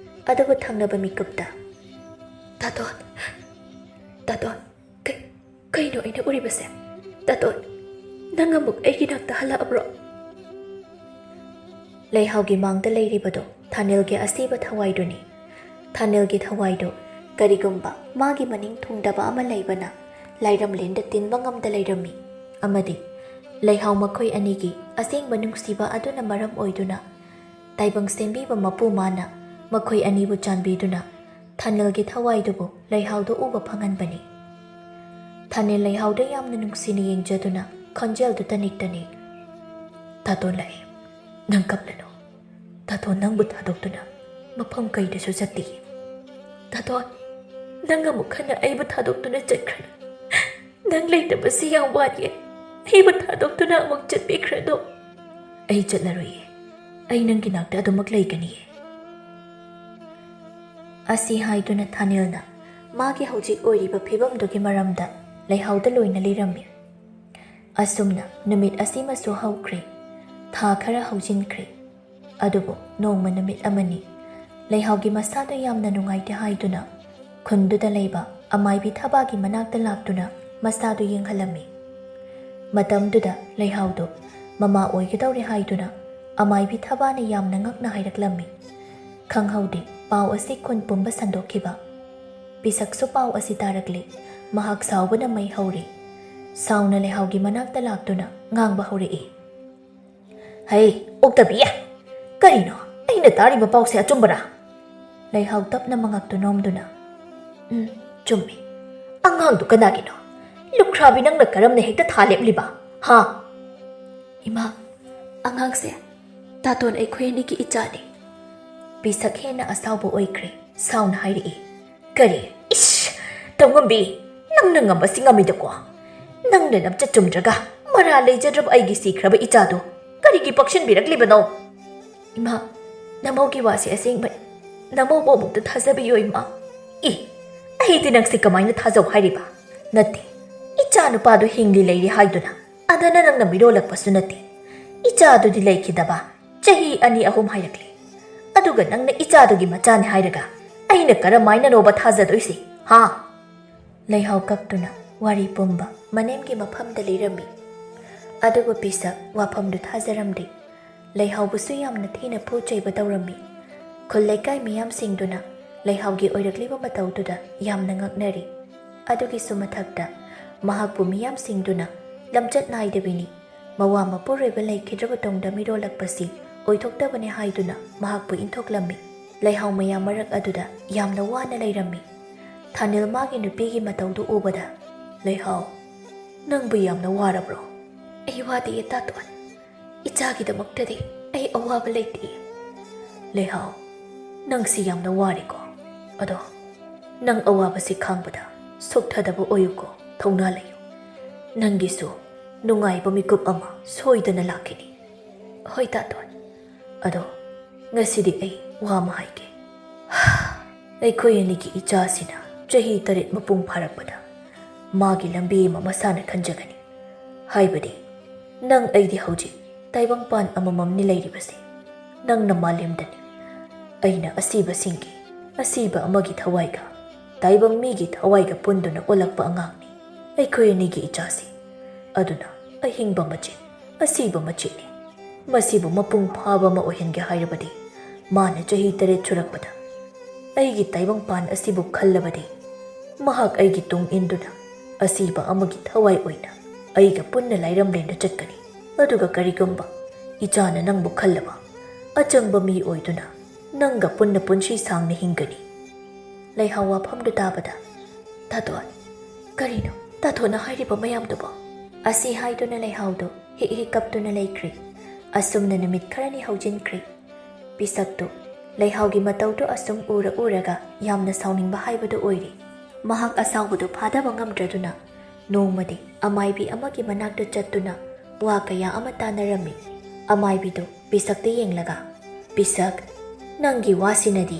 ꯑꯗꯨꯕꯨ ꯊꯪꯅꯕ ꯃꯤꯀꯨꯞꯇ, "ꯇꯥꯇꯣꯟ, ꯇꯥꯇꯣꯟ, ꯀꯩ-, ꯀꯩꯅꯣ ꯑꯩꯅ ꯎꯔꯤꯕꯁꯦ? ꯇꯥꯇꯣꯟ, ꯅꯪ ꯑꯃꯨꯛ ꯑꯩꯒꯤ ꯅꯥꯛꯇ ꯍꯜꯂꯛꯑꯕ꯭ꯔꯣ?" ꯂꯩꯍꯥꯎꯒꯤ ꯃꯥꯡꯗ ꯂꯩꯔꯤꯕꯗꯣ ꯊꯥꯅꯤꯜꯒꯤ ꯑꯁꯤꯕ ꯊꯋꯥꯏꯗꯨꯅꯤ꯫ ꯊꯥꯅꯤꯜꯒꯤ ꯊꯋꯥꯏꯗꯨ ꯀꯔꯤꯒꯨꯝꯕ ꯃꯥꯒꯤ ꯃꯅꯤꯡ ꯊꯨꯡꯗꯕ ꯑꯃ ꯂꯩꯕꯅ ꯂꯥꯏꯔꯝꯂꯦꯟꯗ ꯇꯤꯟꯕ ꯉꯝꯗ ꯂꯩꯔꯝꯃꯤ꯫ ꯑꯃꯗꯤ ꯂꯩꯍꯥꯎ ꯃꯈꯣꯏ ꯑꯅꯤꯒꯤ ꯑꯁꯦꯡꯕ ꯅꯨꯡꯁꯤꯕ ꯑꯗꯨꯅ ꯃꯔꯝ ꯑꯣꯏꯗꯨꯅ ꯇꯥꯏꯕꯪ ꯁꯦꯝꯕꯤꯕ ꯃꯄꯨ ꯃꯥꯅ ꯃꯈꯣꯏ ꯑꯅꯤꯕꯨ ꯆꯥꯟꯕꯤꯗꯨꯅ ꯊꯥꯅꯤꯜꯒꯤ ꯊꯋꯥꯏꯗꯨꯕꯨ ꯂꯩꯍꯥꯎꯗ ꯎꯕ ꯐꯪꯍꯟꯕꯅꯤ꯫ ꯊꯥꯅꯤꯜ ꯂꯩꯍꯥꯎꯗ ꯌꯥꯝꯅ ꯅꯨꯡꯁꯤꯅ ꯌꯦꯡꯖꯗꯨꯅ ꯈꯣꯟꯖꯦꯜꯗꯨ ꯇꯅꯤꯛ ꯇꯅꯤꯛ, "ꯇꯥꯇꯣꯟ ꯂꯥꯛꯑꯦ꯫ ꯅꯪ ꯀꯞꯂꯅꯨ꯫ ꯇꯥꯇꯣꯟ ꯅꯪꯕꯨ ꯊꯥꯗꯣꯛꯇꯨꯅ ꯃꯐꯝ ꯀꯩꯗꯁꯨ ꯆꯠꯇꯤꯌꯦ꯫ ꯇꯥꯇꯣꯟ, ꯅꯪ ꯑꯃꯨꯛ ꯍꯟꯅ ꯑꯩꯕꯨ ꯊꯥꯗꯣꯛꯇꯨꯅ ꯆꯠꯈ꯭ꯔꯅꯨ꯫ ꯅꯪ ꯂꯩꯇꯕꯁꯤ ꯌꯥꯝ ꯋꯥꯠꯂꯦ꯫ ꯑꯩꯕꯨ ꯊꯥꯗꯣꯛꯇꯨꯅ ꯑꯃꯨꯛ ꯆꯠꯄꯤꯈ꯭ꯔꯅꯨ꯫ ꯑꯩ ꯆꯠꯂꯔꯣꯏꯌꯦ꯫ ꯑꯩ ꯅꯪꯒꯤ ꯅꯥꯛꯇ ꯑꯗꯨꯃꯛ ꯂꯩꯒꯅꯤꯌꯦ꯫ ꯑꯁꯤ ꯍꯥꯏꯗꯨꯅ ꯊꯥꯅꯤꯜꯅ ꯃꯥꯒꯤ ꯍꯧꯖꯤꯛ ꯑꯣꯏꯔꯤꯕ ꯐꯤꯕꯝꯗꯨꯒꯤ ꯃꯔꯝꯗ ꯂꯩꯍꯥꯎꯗ ꯂꯣꯏꯅ ꯂꯤꯔꯝꯃꯤ꯫ ꯑꯁꯨꯝꯅ ꯅꯨꯃꯤꯠ ꯑꯁꯤꯃꯁꯨ ꯍꯧꯈ꯭ꯔꯦ꯫ ꯊꯥ ꯈꯔ ꯍꯧꯖꯤꯟꯈ꯭ꯔꯦ꯫ ꯑꯗꯨꯕꯨ ꯅꯣꯡꯃ ꯅꯨꯃꯤꯠ ꯑꯃꯅꯤ ꯂꯩꯍꯥꯎꯒꯤ ꯃꯁꯥꯗ ꯌꯥꯝꯅ ꯅꯨꯡꯉꯥꯏꯇꯦ ꯍꯥꯏꯗꯨꯅ ꯈꯨꯟꯗꯨꯗ ꯂꯩꯕ ꯑꯃꯥꯏꯕꯤ ꯊꯕꯥꯒꯤ ꯃꯅꯥꯛꯇ ꯂꯥꯛꯇꯨꯅ ꯃꯁꯥꯗꯨ ꯌꯦꯡꯍꯜꯂꯝꯃꯤ꯫ ꯃꯇꯝꯗꯨꯗ ꯂꯩꯍꯥꯎꯗꯨ ꯃꯃꯥ ꯑꯣꯏꯒꯗꯧꯔꯦ ꯍꯥꯏꯗꯨꯅ ꯑꯃꯥꯏꯕꯤ ꯊꯕꯥꯅ ꯌꯥꯝꯅ ꯉꯛꯅ ꯍꯥꯏꯔꯛꯂꯝꯃꯤ꯫ ꯈꯪꯍꯧꯗꯦ ꯄꯥꯎ ꯑꯁꯤ ꯈꯨꯟ ꯄꯨꯝꯕ ꯁꯟꯗꯣꯛꯈꯤꯕ꯫ ꯄꯤꯁꯛꯁꯨ ꯄꯥꯎ ꯑꯁꯤ ꯇꯥꯔꯛꯂꯦ꯫ ꯃꯍꯥꯛ ꯁꯥꯎꯕꯅ ꯃꯩ ꯍꯧꯔꯦ꯫ ꯁꯥꯎꯅ ꯂꯩꯍꯥꯎꯒꯤ ꯃꯅꯥꯛꯇ ꯂꯥꯛꯇꯨꯅ ꯉꯥꯡꯕ ꯍꯧꯔꯛꯏ꯫ "ꯍꯩ, ꯑꯣꯛꯇꯕꯤ! ꯀꯔꯤꯅꯣ? ꯑꯩꯅ ꯇꯥꯔꯤꯕ ꯄꯥꯎꯁꯦ ꯑꯆꯨꯝꯕꯔꯥ?" ꯂꯩꯍꯥꯎ ꯇꯞꯅ ꯃꯉꯛꯇꯨ ꯅꯣꯝꯗꯨꯅ, "ꯎꯝ, ꯆꯨꯝꯃꯤ꯫ ꯑꯉꯥꯡꯗꯨ ꯀꯅꯥꯒꯤꯅꯣ? ꯂꯨꯈ꯭ꯔꯥꯕꯤ, ꯅꯪꯅ ꯀꯔꯝꯅ ꯍꯦꯛꯇ ꯊꯥ ꯂꯦꯞꯂꯤꯕ? ꯍꯥ?" "ꯏꯃꯥ, ꯑꯉꯥꯡꯁꯦ ꯇꯥꯇꯣꯟ ꯑꯩꯈꯣꯏ ꯑꯅꯤꯒꯤ ꯏꯆꯥꯅꯤ꯫" ꯄꯤꯁꯛ ꯍꯦꯟꯅ ꯑꯁꯥꯎꯕ ꯑꯣꯏꯈ꯭ꯔꯦ꯫ ꯁꯥꯎꯅ ꯍꯥꯏꯔꯛꯏ꯫ "ꯀꯔꯤ? ꯏꯁ! ꯇꯧꯉꯝꯕꯤ, ꯅꯪꯅ ꯉꯝꯕꯁꯤ ꯉꯝꯃꯤꯗꯀꯣ꯫ ꯅꯪꯅ ꯅꯝꯆꯠ ꯆꯨꯝꯗ꯭ꯔꯒ ꯃꯔꯥ ꯂꯩꯖꯗ꯭ꯔꯕ ꯑꯩꯒꯤ ꯁꯤꯈ꯭ꯔꯕ ꯏꯆꯥꯗꯨ ꯀꯔꯤꯒꯤ ꯄꯛꯁꯤꯟꯕꯤꯔꯛꯂꯤꯕꯅꯣ?" "ꯏꯃꯥ, ꯅꯃꯧꯒꯤ ꯋꯥꯁꯤ ꯑꯁꯦꯡꯕꯅꯤ꯫ ꯅꯃꯧꯕꯨ ꯑꯃꯨꯛꯇ ꯊꯥꯖꯕꯤꯌꯨ, ꯏꯃꯥ꯫" "ꯏ! ꯑꯩꯗꯤ ꯅꯪꯁꯤ ꯀꯃꯥꯏꯅ ꯊꯥꯖꯧ ꯍꯥꯏꯔꯤꯕ? ꯅꯠꯇꯦ, ꯏꯆꯥ ꯅꯨꯄꯥꯗꯨ ꯍꯤꯡꯂꯤ ꯂꯩꯔꯤ ꯍꯥꯏꯗꯨꯅ ꯑꯗꯅ ꯅꯪꯅ ꯃꯤꯔꯣꯜꯂꯛꯄꯁꯨ ꯅꯠꯇꯦ꯫ ꯏꯆꯥꯗꯨꯗꯤ ꯂꯩꯈꯤꯗꯕ ꯆꯍꯤ ꯑꯅꯤ ꯑꯍꯨꯝ ꯍꯥꯏꯔꯛꯂꯦ꯫ ꯑꯗꯨꯒ ꯅꯪꯅ ꯏꯆꯥꯗꯨꯒꯤ ꯃꯆꯥꯅꯤ ꯍꯥꯏꯔꯒ ꯑꯩꯅ ꯀꯔꯝꯍꯥꯏꯅꯅꯣꯕ ꯊꯥꯖꯗꯣꯏꯁꯤ, ꯍꯥ?" ꯂꯩꯍꯥꯎ ꯀꯞꯇꯨꯅ ꯋꯥꯔꯤ ꯄꯨꯝꯕ ꯃꯅꯦꯝꯒꯤ ꯃꯐꯝꯗ ꯂꯤꯔꯝꯃꯤ꯫ ꯑꯗꯨꯕꯨ ꯄꯤꯁꯛ ꯋꯥꯐꯝꯗꯨ ꯊꯥꯖꯔꯝꯗꯦ꯫ ꯂꯩꯍꯥꯎꯕꯨꯁꯨ ꯌꯥꯝꯅ ꯊꯤꯅ ꯐꯨ ꯆꯩꯕ ꯇꯧꯔꯝꯃꯤ꯫ ꯈꯨꯜ ꯂꯩꯀꯥꯏ ꯃꯤꯌꯥꯝꯁꯤꯡꯗꯨꯅ ꯂꯩꯍꯥꯎꯒꯤ ꯑꯣꯏꯔꯛꯂꯤꯕ ꯃꯇꯧꯗꯨꯗ ꯌꯥꯝꯅ ꯉꯛꯅꯔꯤ꯫ ꯑꯗꯨꯒꯤꯁꯨ ꯃꯊꯛꯇ ꯃꯍꯥꯛꯄꯨ ꯃꯤꯌꯥꯝꯁꯤꯡꯗꯨꯅ ꯂꯝꯆꯠ ꯅꯥꯏꯗꯕꯤꯅꯤ, ꯃꯋꯥ ꯃꯄꯨꯔꯣꯏꯕ ꯂꯩꯈꯤꯗ꯭ꯔꯕ ꯇꯨꯡꯗ ꯃꯤꯔꯣꯜꯂꯛꯄꯁꯤ ꯑꯣꯏꯊꯣꯛꯇꯕꯅꯤ ꯍꯥꯏꯗꯨꯅ ꯃꯍꯥꯛꯄꯨ ꯏꯟꯊꯣꯛꯂꯝꯃꯤ꯫ ꯂꯩꯍꯥꯎ ꯃꯌꯥꯝ ꯃꯔꯛ ꯑꯗꯨꯗ ꯌꯥꯝꯅ ꯋꯥꯅ ꯂꯩꯔꯝꯃꯤ꯫ ꯊꯥꯅꯤꯜ ꯃꯥꯒꯤ ꯅꯨꯄꯤꯒꯤ ꯃꯇꯧꯗꯨ ꯎꯕꯗ, "ꯂꯩꯍꯥꯎ, ꯅꯪꯕꯨ ꯌꯥꯝꯅ ꯋꯥꯔꯕ꯭ꯔꯣ?" "ꯑꯩ ꯋꯥꯗꯦ, ꯏꯇꯥꯇꯣꯟ꯫ ꯏꯆꯥꯒꯤꯗꯃꯛꯇꯗꯤ ꯑꯩ ꯑꯋꯥꯕ ꯂꯩꯇꯦ꯫" "ꯂꯩꯍꯥꯎ, ꯅꯪꯁꯤ ꯌꯥꯝꯅ ꯋꯥꯔꯦꯀꯣ꯫ ꯑꯗꯣ ꯅꯪ ꯑꯋꯥꯕꯁꯤ ꯈꯥꯡꯕꯗ ꯁꯣꯛꯊꯗꯕ ꯑꯣꯏꯌꯨꯀꯣ, ꯊꯧꯅꯥ ꯂꯩꯌꯨ꯫ ꯅꯪꯒꯤꯁꯨ ꯅꯨꯡꯉꯥꯏꯕ ꯃꯤꯀꯨꯞ ꯑꯃ ꯁꯣꯏꯗꯅ ꯂꯥꯛꯈꯤꯅꯤ꯫ ꯍꯣꯏ ꯇꯥꯇꯣꯟ, ꯑꯗꯣ ꯉꯁꯤꯗꯤ ꯑꯩ ꯋꯥ ꯑꯃ ꯍꯥꯏꯒꯦ꯫ ꯑꯩꯈꯣꯏ ꯑꯅꯤꯒꯤ ꯏꯆꯥꯁꯤꯅ ꯆꯍꯤ ꯇꯔꯦꯠ ꯃꯄꯨꯡ ꯐꯥꯔꯛꯄꯗ ꯃꯥꯒꯤ ꯂꯝꯕꯤ ꯑꯃ ꯃꯁꯥꯅ ꯈꯟꯖꯒꯅꯤ꯫ ꯍꯥꯏꯕꯗꯤ, ꯅꯪ ꯑꯩꯗꯤ ꯍꯧꯖꯤꯛ ꯇꯥꯏꯕꯪꯄꯥꯟ ꯑꯃꯃꯝꯅꯤ ꯂꯩꯔꯤꯕꯁꯦ꯫ ꯅꯪꯅ ꯃꯥꯂꯦꯝꯗꯅꯤ, ꯑꯩꯅ ꯑꯁꯤꯕꯁꯤꯡꯒꯤ, ꯑꯁꯤꯕ ꯑꯃꯒꯤ ꯊꯋꯥꯏꯒ, ꯇꯥꯏꯕꯪ ꯃꯤꯒꯤ ꯊꯋꯥꯏꯒ ꯄꯨꯟꯗꯨꯅ ꯑꯣꯜꯂꯛꯄ ꯑꯉꯥꯡꯅꯤ꯫ ꯑꯩꯈꯣꯏ ꯑꯅꯤꯒꯤ ꯏꯆꯥꯁꯤ꯫ ꯑꯗꯨꯅ ꯑꯍꯤꯡꯕ ꯃꯆꯦꯠ, ꯑꯁꯤꯕ ꯃꯆꯦꯠꯅꯤ꯫ ꯃꯁꯤꯕꯨ ꯃꯄꯨꯡ ꯐꯥꯕ ꯑꯃ ꯑꯣꯏꯍꯟꯒꯦ ꯍꯥꯏꯔꯕꯗꯤ, ꯃꯥꯅ ꯆꯍꯤ ꯇꯔꯦꯠ ꯁꯨꯔꯛꯄꯗ ꯑꯩꯒꯤ ꯇꯥꯏꯕꯪꯄꯥꯟ ꯑꯁꯤꯕꯨ ꯈꯜꯂꯕꯗꯤ, ꯃꯍꯥꯛ ꯑꯩꯒꯤ ꯇꯨꯡ ꯏꯟꯗꯨꯅ ꯑꯁꯤꯕ ꯑꯃꯒꯤ ꯊꯋꯥꯏ ꯑꯣꯏꯅ ꯑꯩꯒ ꯄꯨꯟꯅ ꯂꯥꯏꯔꯝꯂꯦꯟꯗ ꯆꯠꯀꯅꯤ꯫ ꯑꯗꯨꯒ ꯀꯔꯤꯒꯨꯝꯕ ꯏꯆꯥꯅ ꯅꯪꯕꯨ ꯈꯜꯂꯕ ꯑꯆꯪꯕ ꯃꯤ ꯑꯣꯏꯗꯨꯅ ꯅꯪꯒ ꯄꯨꯟꯅ ꯄꯨꯟꯁꯤ ꯁꯥꯡꯅ ꯍꯤꯡꯒꯅꯤ꯫ ꯂꯩꯍꯥꯎ ꯋꯥꯐꯝꯗꯨ ꯇꯥꯕꯗ, "ꯇꯥꯇꯣꯟ, ꯀꯔꯤꯅꯣ ꯇꯥꯇꯣꯟꯅ ꯍꯥꯏꯔꯤꯕ ꯃꯌꯥꯝꯗꯨꯕꯣ?" ꯑꯁꯤ ꯍꯥꯏꯗꯨꯅ ꯂꯩꯍꯥꯎꯗꯨ ꯍꯤꯛ ꯍꯤꯛ ꯀꯞꯇꯨꯅ ꯂꯩꯈ꯭ꯔꯦ꯫ ꯑꯁꯨꯝꯅ ꯅꯨꯃꯤꯠ ꯈꯔꯅꯤ ꯍꯧꯖꯤꯟꯈ꯭ꯔꯦ꯫ ꯄꯤꯁꯛꯇꯨ ꯂꯩꯍꯥꯎꯒꯤ ꯃꯇꯧꯗꯨ ꯑꯁꯨꯝ ꯎꯔ ꯎꯔꯒ ꯌꯥꯝꯅ ꯁꯥꯎꯅꯤꯡꯕ ꯍꯥꯏꯕꯗꯨ ꯑꯣꯏꯔꯦ꯫ ꯃꯍꯥꯛ ꯑꯁꯥꯎꯕꯗꯨ ꯐꯥꯗꯕ ꯉꯝꯗ꯭ꯔꯗꯨꯅ ꯅꯣꯡꯃꯗꯤ ꯑꯃꯥꯏꯕꯤ ꯑꯃꯒꯤ ꯃꯅꯥꯛꯇ ꯆꯠꯇꯨꯅ ꯋꯥ ꯀꯌꯥ ꯑꯃ ꯇꯥꯅꯔꯝꯃꯤ꯫ ꯑꯃꯥꯏꯕꯤꯗꯨ ꯄꯤꯁꯛꯇ ꯌꯦꯡꯂꯒ, "ꯄꯤꯁꯛ, ꯅꯪꯒꯤ ꯋꯥꯁꯤꯅꯗꯤ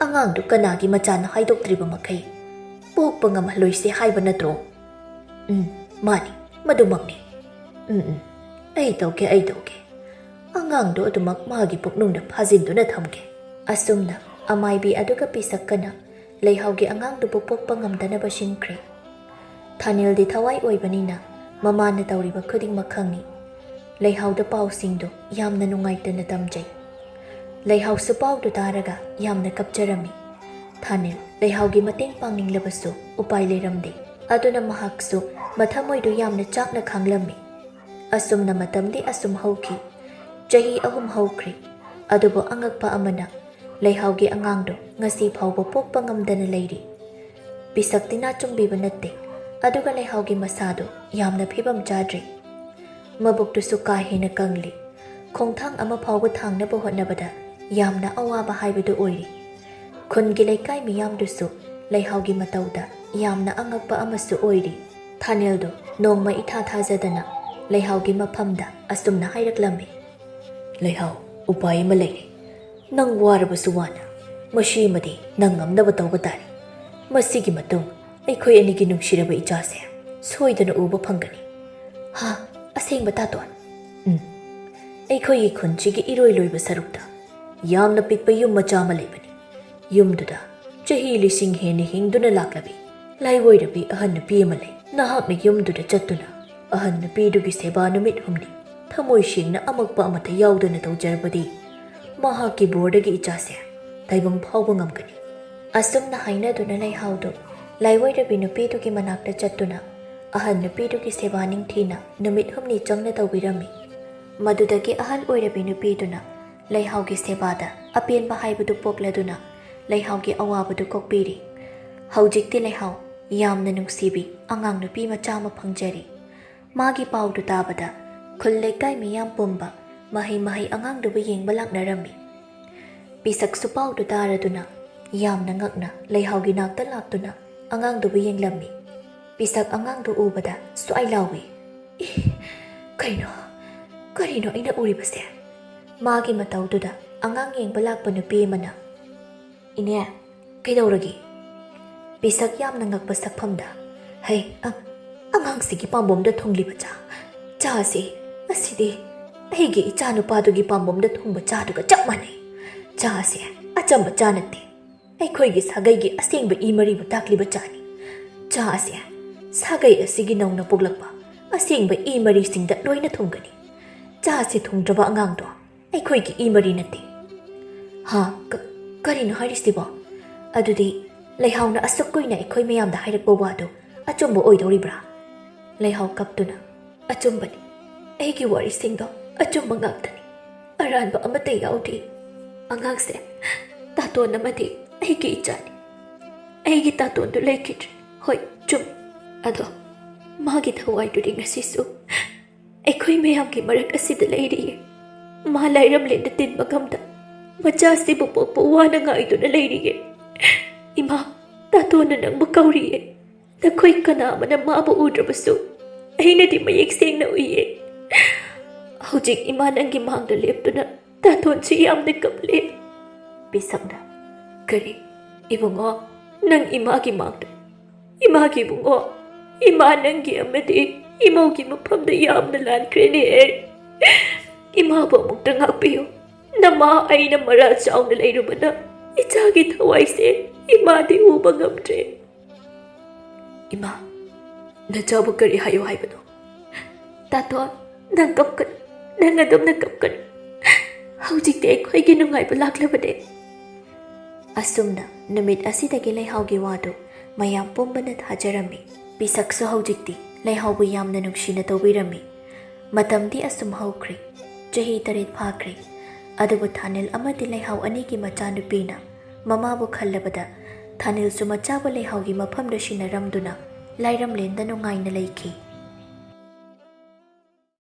ꯑꯉꯥꯡꯗꯨ ꯀꯅꯥꯒꯤ ꯃꯆꯥꯅꯣ ꯍꯥꯏꯗꯣꯛꯇ꯭ꯔꯤꯕ ꯃꯈꯩ ꯄꯣꯛꯄ ꯉꯝꯍꯜꯂꯣꯏꯁꯦ ꯍꯥꯏꯕ ꯅꯠꯇ꯭ꯔꯣ?" "ꯎꯝ, ꯃꯥꯅꯤ, ꯃꯗꯨꯃꯛꯅꯤ꯫ ꯎꯝ, ꯎꯝ, ꯑꯩ ꯇꯧꯒꯦ, ꯑꯩ ꯇꯧꯒꯦ꯫ ꯑꯉꯥꯡꯗꯨ ꯑꯗꯨꯃꯛ ꯃꯥꯒꯤ ꯄꯨꯛꯅꯨꯡꯗ ꯐꯥꯖꯤꯟꯗꯨꯅ ꯊꯝꯒꯦ꯫" ꯑꯁꯨꯝꯅ ꯑꯃꯥꯏꯕꯤ ꯑꯗꯨꯒ ꯄꯤꯁꯛꯀꯅ ꯂꯩꯍꯥꯎꯒꯤ ꯑꯉꯥꯡꯗꯨꯕꯨ ꯄꯣꯛꯄ ꯉꯝꯗꯅꯕ ꯁꯤꯟꯈ꯭ꯔꯦ꯫ ꯊꯥꯅꯤꯜꯗꯤ ꯊꯋꯥꯏ ꯑꯣꯏꯕꯅꯤꯅ ꯃꯃꯥꯅ ꯇꯧꯔꯤꯕ ꯈꯨꯗꯤꯡꯃꯛ ꯈꯪꯏ꯫ ꯂꯩꯍꯥꯎꯗ ꯄꯥꯎꯁꯤꯡꯗꯨ ꯌꯥꯝꯅ ꯅꯨꯡꯉꯥꯏꯇꯅ ꯇꯝꯖꯩ꯫ ꯂꯩꯍꯥꯎꯁꯨ ꯄꯥꯎꯗꯨ ꯇꯥꯔꯒ ꯌꯥꯝꯅ ꯀꯞꯆꯔꯝꯃꯤ꯫ ꯊꯥꯅꯤꯜ ꯂꯩꯍꯥꯎꯒꯤ ꯃꯇꯦꯡ ꯄꯥꯡꯅꯤꯡꯂꯕꯁꯨ ꯎꯄꯥꯏ ꯂꯩꯔꯝꯗꯦ꯫ ꯑꯗꯨꯅ ꯃꯍꯥꯛꯁꯨ ꯃꯊꯃꯣꯏꯗꯨ ꯌꯥꯝꯅ ꯆꯥꯛꯅ ꯈꯥꯡꯂꯝꯃꯤ꯫ ꯑꯁꯨꯝꯅ ꯃꯇꯝꯗꯤ ꯑꯁꯨꯝ ꯍꯧꯈꯤ꯫ ꯆꯍꯤ ꯑꯍꯨꯝ ꯍꯧꯈ꯭ꯔꯦ꯫ ꯑꯗꯨꯕꯨ ꯑꯉꯛꯄ ꯑꯃꯅ, ꯂꯩꯍꯥꯎꯒꯤ ꯑꯉꯥꯡꯗꯨ ꯉꯁꯤ ꯐꯥꯎꯕ ꯄꯣꯛꯄ ꯉꯝꯗꯅ ꯂꯩꯔꯤ꯫ ꯄꯤꯁꯛꯇꯤ ꯅꯥꯆꯨꯡꯕꯤꯕ ꯅꯠꯇꯦ, ꯑꯗꯨꯒ ꯂꯩꯍꯥꯎꯒꯤ ꯃꯁꯥꯗꯨ ꯌꯥꯝꯅ ꯐꯤꯕꯝ ꯆꯥꯗ꯭ꯔꯦ꯫ ꯃꯕꯨꯛꯇꯨꯁꯨ ꯀꯥ ꯍꯦꯟꯅ ꯀꯪꯂꯤ꯫ ꯈꯣꯡꯊꯥꯡ ꯑꯃ ꯐꯥꯎꯕ ꯊꯥꯡꯅꯕ ꯍꯣꯠꯅꯕꯗ ꯌꯥꯝꯅ ꯑꯋꯥꯕ ꯍꯥꯏꯕꯗꯨ ꯑꯣꯏꯔꯤ꯫ ꯈꯨꯟꯒꯤ ꯂꯩꯀꯥꯏ ꯃꯤꯌꯥꯝꯗꯨꯁꯨ ꯂꯩꯍꯥꯎꯒꯤ ꯃꯇꯧꯗ ꯌꯥꯝꯅ ꯑꯉꯛꯄ ꯑꯃꯁꯨ ꯑꯣꯏꯔꯤ꯫ ꯊꯥꯅꯤꯜꯗꯨ ꯅꯣꯡꯃ ꯏꯊꯥ ꯊꯥꯖꯗꯅ ꯂꯩꯍꯥꯎꯒꯤ ꯃꯐꯝꯗ ꯑꯁꯨꯝꯅ ꯍꯥꯏꯔꯛꯂꯝꯃꯤ꯫ "ꯂꯩꯍꯥꯎ, ꯎꯄꯥꯏ ꯑꯃ ꯂꯩꯔꯦ꯫ ꯅꯪ ꯋꯥꯔꯕꯁꯨ ꯋꯥꯅ ꯃꯁꯤꯃꯗꯤ ꯅꯪ ꯉꯝꯅꯕ ꯇꯧꯕ ꯇꯥꯔꯦ꯫ ꯃꯁꯤꯒꯤ ꯃꯇꯨꯡ ꯑꯩꯈꯣꯏ ꯑꯅꯤꯒꯤ ꯅꯨꯡꯁꯤꯔꯕ ꯏꯆꯥꯁꯦ ꯁꯣꯏꯗꯅ ꯎꯕ ꯐꯪꯒꯅꯤ꯫" "ꯍꯥ? ꯑꯁꯦꯡꯕ, ꯇꯥꯇꯣꯟ?" "ꯎꯝ꯫ ꯑꯩꯈꯣꯏꯒꯤ ꯈꯨꯟꯁꯤꯒꯤ ꯏꯔꯣꯏ ꯂꯣꯏꯕ ꯁꯔꯨꯛꯇ ꯌꯥꯝꯅ ꯄꯤꯛꯄ ꯌꯨꯝ ꯃꯆꯥ ꯑꯃ ꯂꯩꯕꯅꯤ꯫ ꯌꯨꯝꯗꯨꯗ ꯆꯍꯤ ꯂꯤꯁꯤꯡ ꯍꯦꯟꯅ ꯍꯤꯡꯗꯨꯅ ꯂꯥꯛꯂꯕꯤ ꯂꯥꯏꯋꯣꯏꯔꯕꯤ ꯑꯍꯟ ꯅꯨꯄꯤ ꯑꯃ ꯂꯩ꯫ ꯅꯍꯥꯛꯅ ꯌꯨꯝꯗꯨꯗ ꯆꯠꯇꯨꯅ ꯑꯍꯟ ꯅꯨꯄꯤꯗꯨꯒꯤ ꯁꯦꯕꯥ ꯅꯨꯃꯤꯠ ꯍꯨꯝꯅꯤ ꯊꯃꯣꯏ ꯁꯦꯡꯅ ꯑꯃꯛꯄ ꯑꯃꯠꯇ ꯌꯥꯎꯗꯅ ꯇꯧꯖꯔꯕꯗꯤ, ꯃꯍꯥꯛꯀꯤ ꯕꯣꯔꯗꯒꯤ ꯏꯆꯥꯁꯦ ꯇꯥꯏꯕꯪ ꯐꯥꯎꯕ ꯉꯝꯒꯅꯤ꯫" ꯑꯁꯨꯝꯅ ꯍꯥꯏꯅꯗꯨꯅ ꯂꯩꯍꯥꯎꯗꯨ ꯂꯥꯏꯋꯣꯏꯔꯕꯤ ꯅꯨꯄꯤꯗꯨꯒꯤ ꯃꯅꯥꯛꯇ ꯆꯠꯇꯨꯅ ꯑꯍꯟ ꯅꯨꯄꯤꯗꯨꯒꯤ ꯁꯦꯕꯥ ꯅꯤꯡꯊꯤꯅ ꯅꯨꯃꯤꯠ ꯍꯨꯝꯅꯤ ꯆꯪꯅ ꯇꯧꯕꯤꯔꯝꯃꯤ꯫ ꯃꯗꯨꯗꯒꯤ ꯑꯍꯜ ꯑꯣꯏꯔꯕꯤ ꯅꯨꯄꯤꯗꯨꯅ ꯂꯩꯍꯥꯎꯒꯤ ꯁꯦꯕꯥꯗ ꯑꯄꯦꯟꯕ ꯍꯥꯏꯕꯗꯨ ꯄꯣꯛꯂꯗꯨꯅ ꯂꯩꯍꯥꯎꯒꯤ ꯑꯋꯥꯕꯗꯨ ꯀꯣꯛꯄꯤꯔꯤ꯫ ꯍꯧꯖꯤꯛꯇꯤ ꯂꯩꯍꯥꯎ ꯌꯥꯝꯅ ꯅꯨꯡꯁꯤꯕꯤ ꯑꯉꯥꯡ ꯅꯨꯄꯤ ꯃꯆꯥ ꯑꯃ ꯐꯪꯖꯔꯤ꯫ ꯃꯥꯒꯤ ꯄꯥꯎꯗꯨ ꯇꯥꯕꯗ ꯈꯨꯜ ꯂꯩꯀꯥꯏ ꯃꯤꯌꯥꯝ ꯄꯨꯝꯕ ꯃꯍꯩ ꯃꯍꯩ ꯑꯉꯥꯡꯗꯨꯕꯨ ꯌꯦꯡꯕ ꯂꯥꯛꯅꯔꯝꯃꯤ꯫ ꯄꯤꯁꯛꯁꯨ ꯄꯥꯎꯗꯨ ꯇꯥꯔꯗꯨꯅ ꯌꯥꯝꯅ ꯉꯛꯅ ꯂꯩꯍꯥꯎꯒꯤ ꯅꯥꯛꯇ ꯂꯥꯛꯇꯨꯅ ꯑꯉꯥꯡꯗꯨꯕꯨ ꯌꯦꯡꯂꯝꯃꯤ꯫ ꯄꯤꯁꯛ ꯑꯉꯥꯡꯗꯨ ꯎꯕꯗ ꯁ꯭ꯋꯥꯏ ꯂꯥꯎꯏ, "ꯑꯦ, ꯀꯩꯅꯣ? ꯀꯔꯤꯅꯣ ꯑꯩꯅ ꯎꯔꯤꯕꯁꯦ?" ꯃꯥꯒꯤ ꯃꯇꯧꯗꯨꯗ ꯑꯉꯥꯡ ꯌꯦꯡꯕ ꯂꯥꯛꯄ ꯅꯨꯄꯤ ꯑꯃꯅ, "ꯏꯅꯦ, ꯀꯩꯗꯧꯔꯒꯦ?" ꯄꯤꯁꯛ ꯌꯥꯝꯅ ꯉꯛꯄ ꯁꯛꯐꯝꯗ, "ꯍꯩ, ꯑ-, ꯑꯉꯥꯡꯁꯤꯒꯤ ꯄꯥꯝꯕꯣꯝꯗ ꯊꯨꯡꯂꯤꯕ ꯆꯥ, ꯆꯥꯁꯦ, ꯑꯁꯤꯗꯤ ꯑꯩꯒꯤ ꯏꯆꯥꯅꯨꯄꯥꯗꯨꯒꯤ ꯄꯥꯝꯕꯣꯝꯗ ꯊꯨꯡꯕ ꯆꯥꯗꯨꯒ ꯆꯞ ꯃꯥꯟꯅꯩ꯫ ꯆꯥꯁꯦ ꯑꯆꯝꯕ ꯆꯥ ꯅꯠꯇꯦ, ꯑꯩꯈꯣꯏꯒꯤ ꯁꯥꯒꯩꯒꯤ ꯑꯁꯦꯡꯕ ꯏ ꯃꯔꯤꯕꯨ ꯇꯥꯛꯂꯤꯕ ꯆꯥꯅꯤ꯫ ꯆꯥ ꯑꯁꯤ ꯁꯥꯒꯩ ꯑꯁꯤꯒꯤ ꯅꯧꯅ ꯄꯣꯛꯂꯛꯄ ꯑꯁꯦꯡꯕ ꯏ ꯃꯔꯤꯁꯤꯡꯗ ꯂꯣꯏꯅ ꯊꯨꯡꯒꯅꯤ꯫ ꯆꯥ ꯑꯁꯤ ꯊꯨꯡꯗ꯭ꯔꯕ ꯑꯉꯥꯡꯗꯣ ꯑꯩꯈꯣꯏꯒꯤ ꯏ ꯃꯔꯤ ꯅꯠꯇꯦ꯫" "ꯍꯥ? ꯀ-, ꯀꯔꯤꯅꯣ ꯍꯥꯏꯔꯤꯁꯤꯕꯣ? ꯑꯗꯨꯗꯤ ꯂꯩꯍꯥꯎꯅ ꯑꯁꯨꯛ ꯀꯨꯏꯅ ꯑꯩꯈꯣꯏ ꯃꯌꯥꯝꯗ ꯍꯥꯏꯔꯛꯄ ꯋꯥꯗꯨ ꯑꯆꯨꯝꯕ ꯑꯣꯏꯗꯧꯔꯤꯕ꯭ꯔꯥ?" ꯂꯩꯍꯥꯎ ꯀꯞꯇꯨꯅ, "ꯑꯆꯨꯝꯕꯅꯤ꯫ ꯑꯩꯒꯤ ꯋꯥꯔꯤꯁꯤꯡꯗꯣ ꯑꯆꯨꯝꯕ ꯉꯥꯛꯇꯅꯤ꯫ ꯑꯔꯥꯟꯕ ꯑꯃꯠꯇ ꯌꯥꯎꯗꯦ꯫ ꯑꯉꯥꯡꯁꯦ ꯇꯥꯇꯣꯟ ꯑꯃꯗꯤ ꯑꯩꯒꯤ ꯏꯆꯥꯅꯤ꯫ ꯑꯩꯒꯤ ꯇꯥꯇꯣꯟꯗꯨ ꯂꯩꯈꯤꯗ꯭ꯔꯦ꯫ ꯍꯣꯏ, ꯆꯨꯝ꯫ ꯑꯗꯣ ꯃꯥꯒꯤ ꯊꯋꯥꯏꯗꯨꯗꯤ ꯉꯁꯤꯁꯨ ꯑꯩꯈꯣꯏ ꯃꯌꯥꯝꯒꯤ ꯃꯔꯛ ꯑꯁꯤꯗ ꯂꯩꯔꯤꯌꯦ꯫ ꯃꯥ ꯂꯥꯏꯔꯝꯂꯦꯟꯗ ꯇꯤꯟ ꯃꯈꯝꯗ ꯃꯆꯥꯁꯤꯕꯨ ꯄꯣꯛꯄ ꯋꯥꯅ ꯉꯥꯏꯗꯨꯅ ꯂꯩꯔꯤꯌꯦ꯫ ꯏꯃꯥ, ꯇꯥꯇꯣꯟꯅ ꯅꯪꯕꯨ ꯀꯧꯔꯤꯌꯦ꯫ ꯅꯈꯣꯏ ꯀꯅꯥ ꯑꯃꯅ ꯃꯥꯕꯨ ꯎꯗ꯭ꯔꯕꯁꯨ ꯑꯩꯅꯗꯤ ꯃꯌꯦꯛ ꯁꯦꯡꯅ ꯎꯏꯌꯦ꯫ ꯍꯧꯖꯤꯛ ꯏꯃꯥ ꯅꯪꯒꯤ ꯃꯥꯡꯗ ꯂꯦꯞꯇꯨꯅ ꯇꯥꯇꯣꯟꯁꯨ ꯌꯥꯝꯅ ꯀꯞꯂꯦ꯫ ꯄꯤꯁꯛꯅ, "ꯀꯔꯤ? ꯏꯕꯨꯡꯉꯣ, ꯅꯪ ꯏꯃꯥꯒꯤ ꯃꯥꯡꯗ? ꯏꯃꯥꯒꯤ ꯏꯕꯨꯡꯉꯣ, ꯏꯃꯥ ꯅꯪꯒꯤ ꯑꯃꯗꯤ ꯏꯃꯧꯒꯤ ꯃꯐꯝꯗ ꯌꯥꯝꯅ ꯂꯥꯟꯈ꯭ꯔꯦꯅꯦ꯫ ꯏꯃꯥꯕꯨ ꯑꯃꯨꯛꯇ ꯉꯥꯛꯄꯤꯌꯨ꯫ ꯅꯃꯥ ꯑꯩꯅ ꯃꯔꯥ ꯆꯥꯎꯅ ꯂꯩꯔꯨꯕꯅ ꯏꯆꯥꯒꯤ ꯊꯋꯥꯏꯁꯦ ꯏꯃꯥꯗꯤ ꯎꯕ ꯉꯝꯗ꯭ꯔꯦ꯫" "ꯏꯃꯥ, ꯅꯆꯥꯕꯨ ꯀꯔꯤ ꯍꯥꯏꯌꯨ ꯍꯥꯏꯕꯅꯣ?" "ꯇꯥꯇꯣꯟ, ꯅꯪ ꯀꯞꯀꯅꯨ, ꯅꯪ ꯑꯗꯨꯝꯅ ꯀꯞꯀꯅꯨ꯫ ꯍꯧꯖꯤꯛꯇꯤ ꯑꯩꯈꯣꯏꯒꯤ ꯅꯨꯡꯉꯥꯏꯕ ꯂꯥꯛꯂꯕꯅꯦ꯫" ꯑꯁꯨꯝꯅ ꯅꯨꯃꯤꯠ ꯑꯁꯤꯗꯒꯤ ꯂꯩꯍꯥꯎꯒꯤ ꯋꯥꯗꯨ ꯃꯌꯥꯝ ꯄꯨꯝꯕꯅ ꯊꯥꯖꯔꯝꯃꯤ꯫ ꯄꯤꯁꯛꯁꯨ ꯍꯧꯖꯤꯛꯇꯤ ꯂꯩꯍꯥꯎꯕꯨ ꯌꯥꯝꯅ ꯅꯨꯡꯁꯤꯅ ꯇꯧꯕꯤꯔꯝꯃꯤ꯫ ꯃꯇꯝꯗꯤ ꯑꯁꯨꯝ ꯍꯧꯈ꯭ꯔꯦ꯫ ꯆꯍꯤ ꯇꯔꯦꯠ ꯐꯥꯈ꯭ꯔꯦ꯫ ꯑꯗꯨꯕꯨ ꯊꯥꯅꯤꯜ ꯑꯃꯗꯤ ꯂꯩꯍꯥꯎ ꯑꯅꯤꯒꯤ ꯃꯆꯥꯅꯨꯄꯤꯅ ꯃꯃꯥꯕꯨ ꯈꯜꯂꯕꯗ ꯊꯥꯅꯤꯜꯁꯨ ꯃꯆꯥꯕꯨ ꯂꯩꯍꯥꯎꯒꯤ ꯃꯐꯝꯗ ꯁꯤꯟꯅꯔꯝꯗꯨꯅ ꯂꯥꯏꯔꯝꯂꯦꯟꯗ ꯅꯨꯡꯉꯥꯏꯅ ꯂꯩꯈꯤ꯫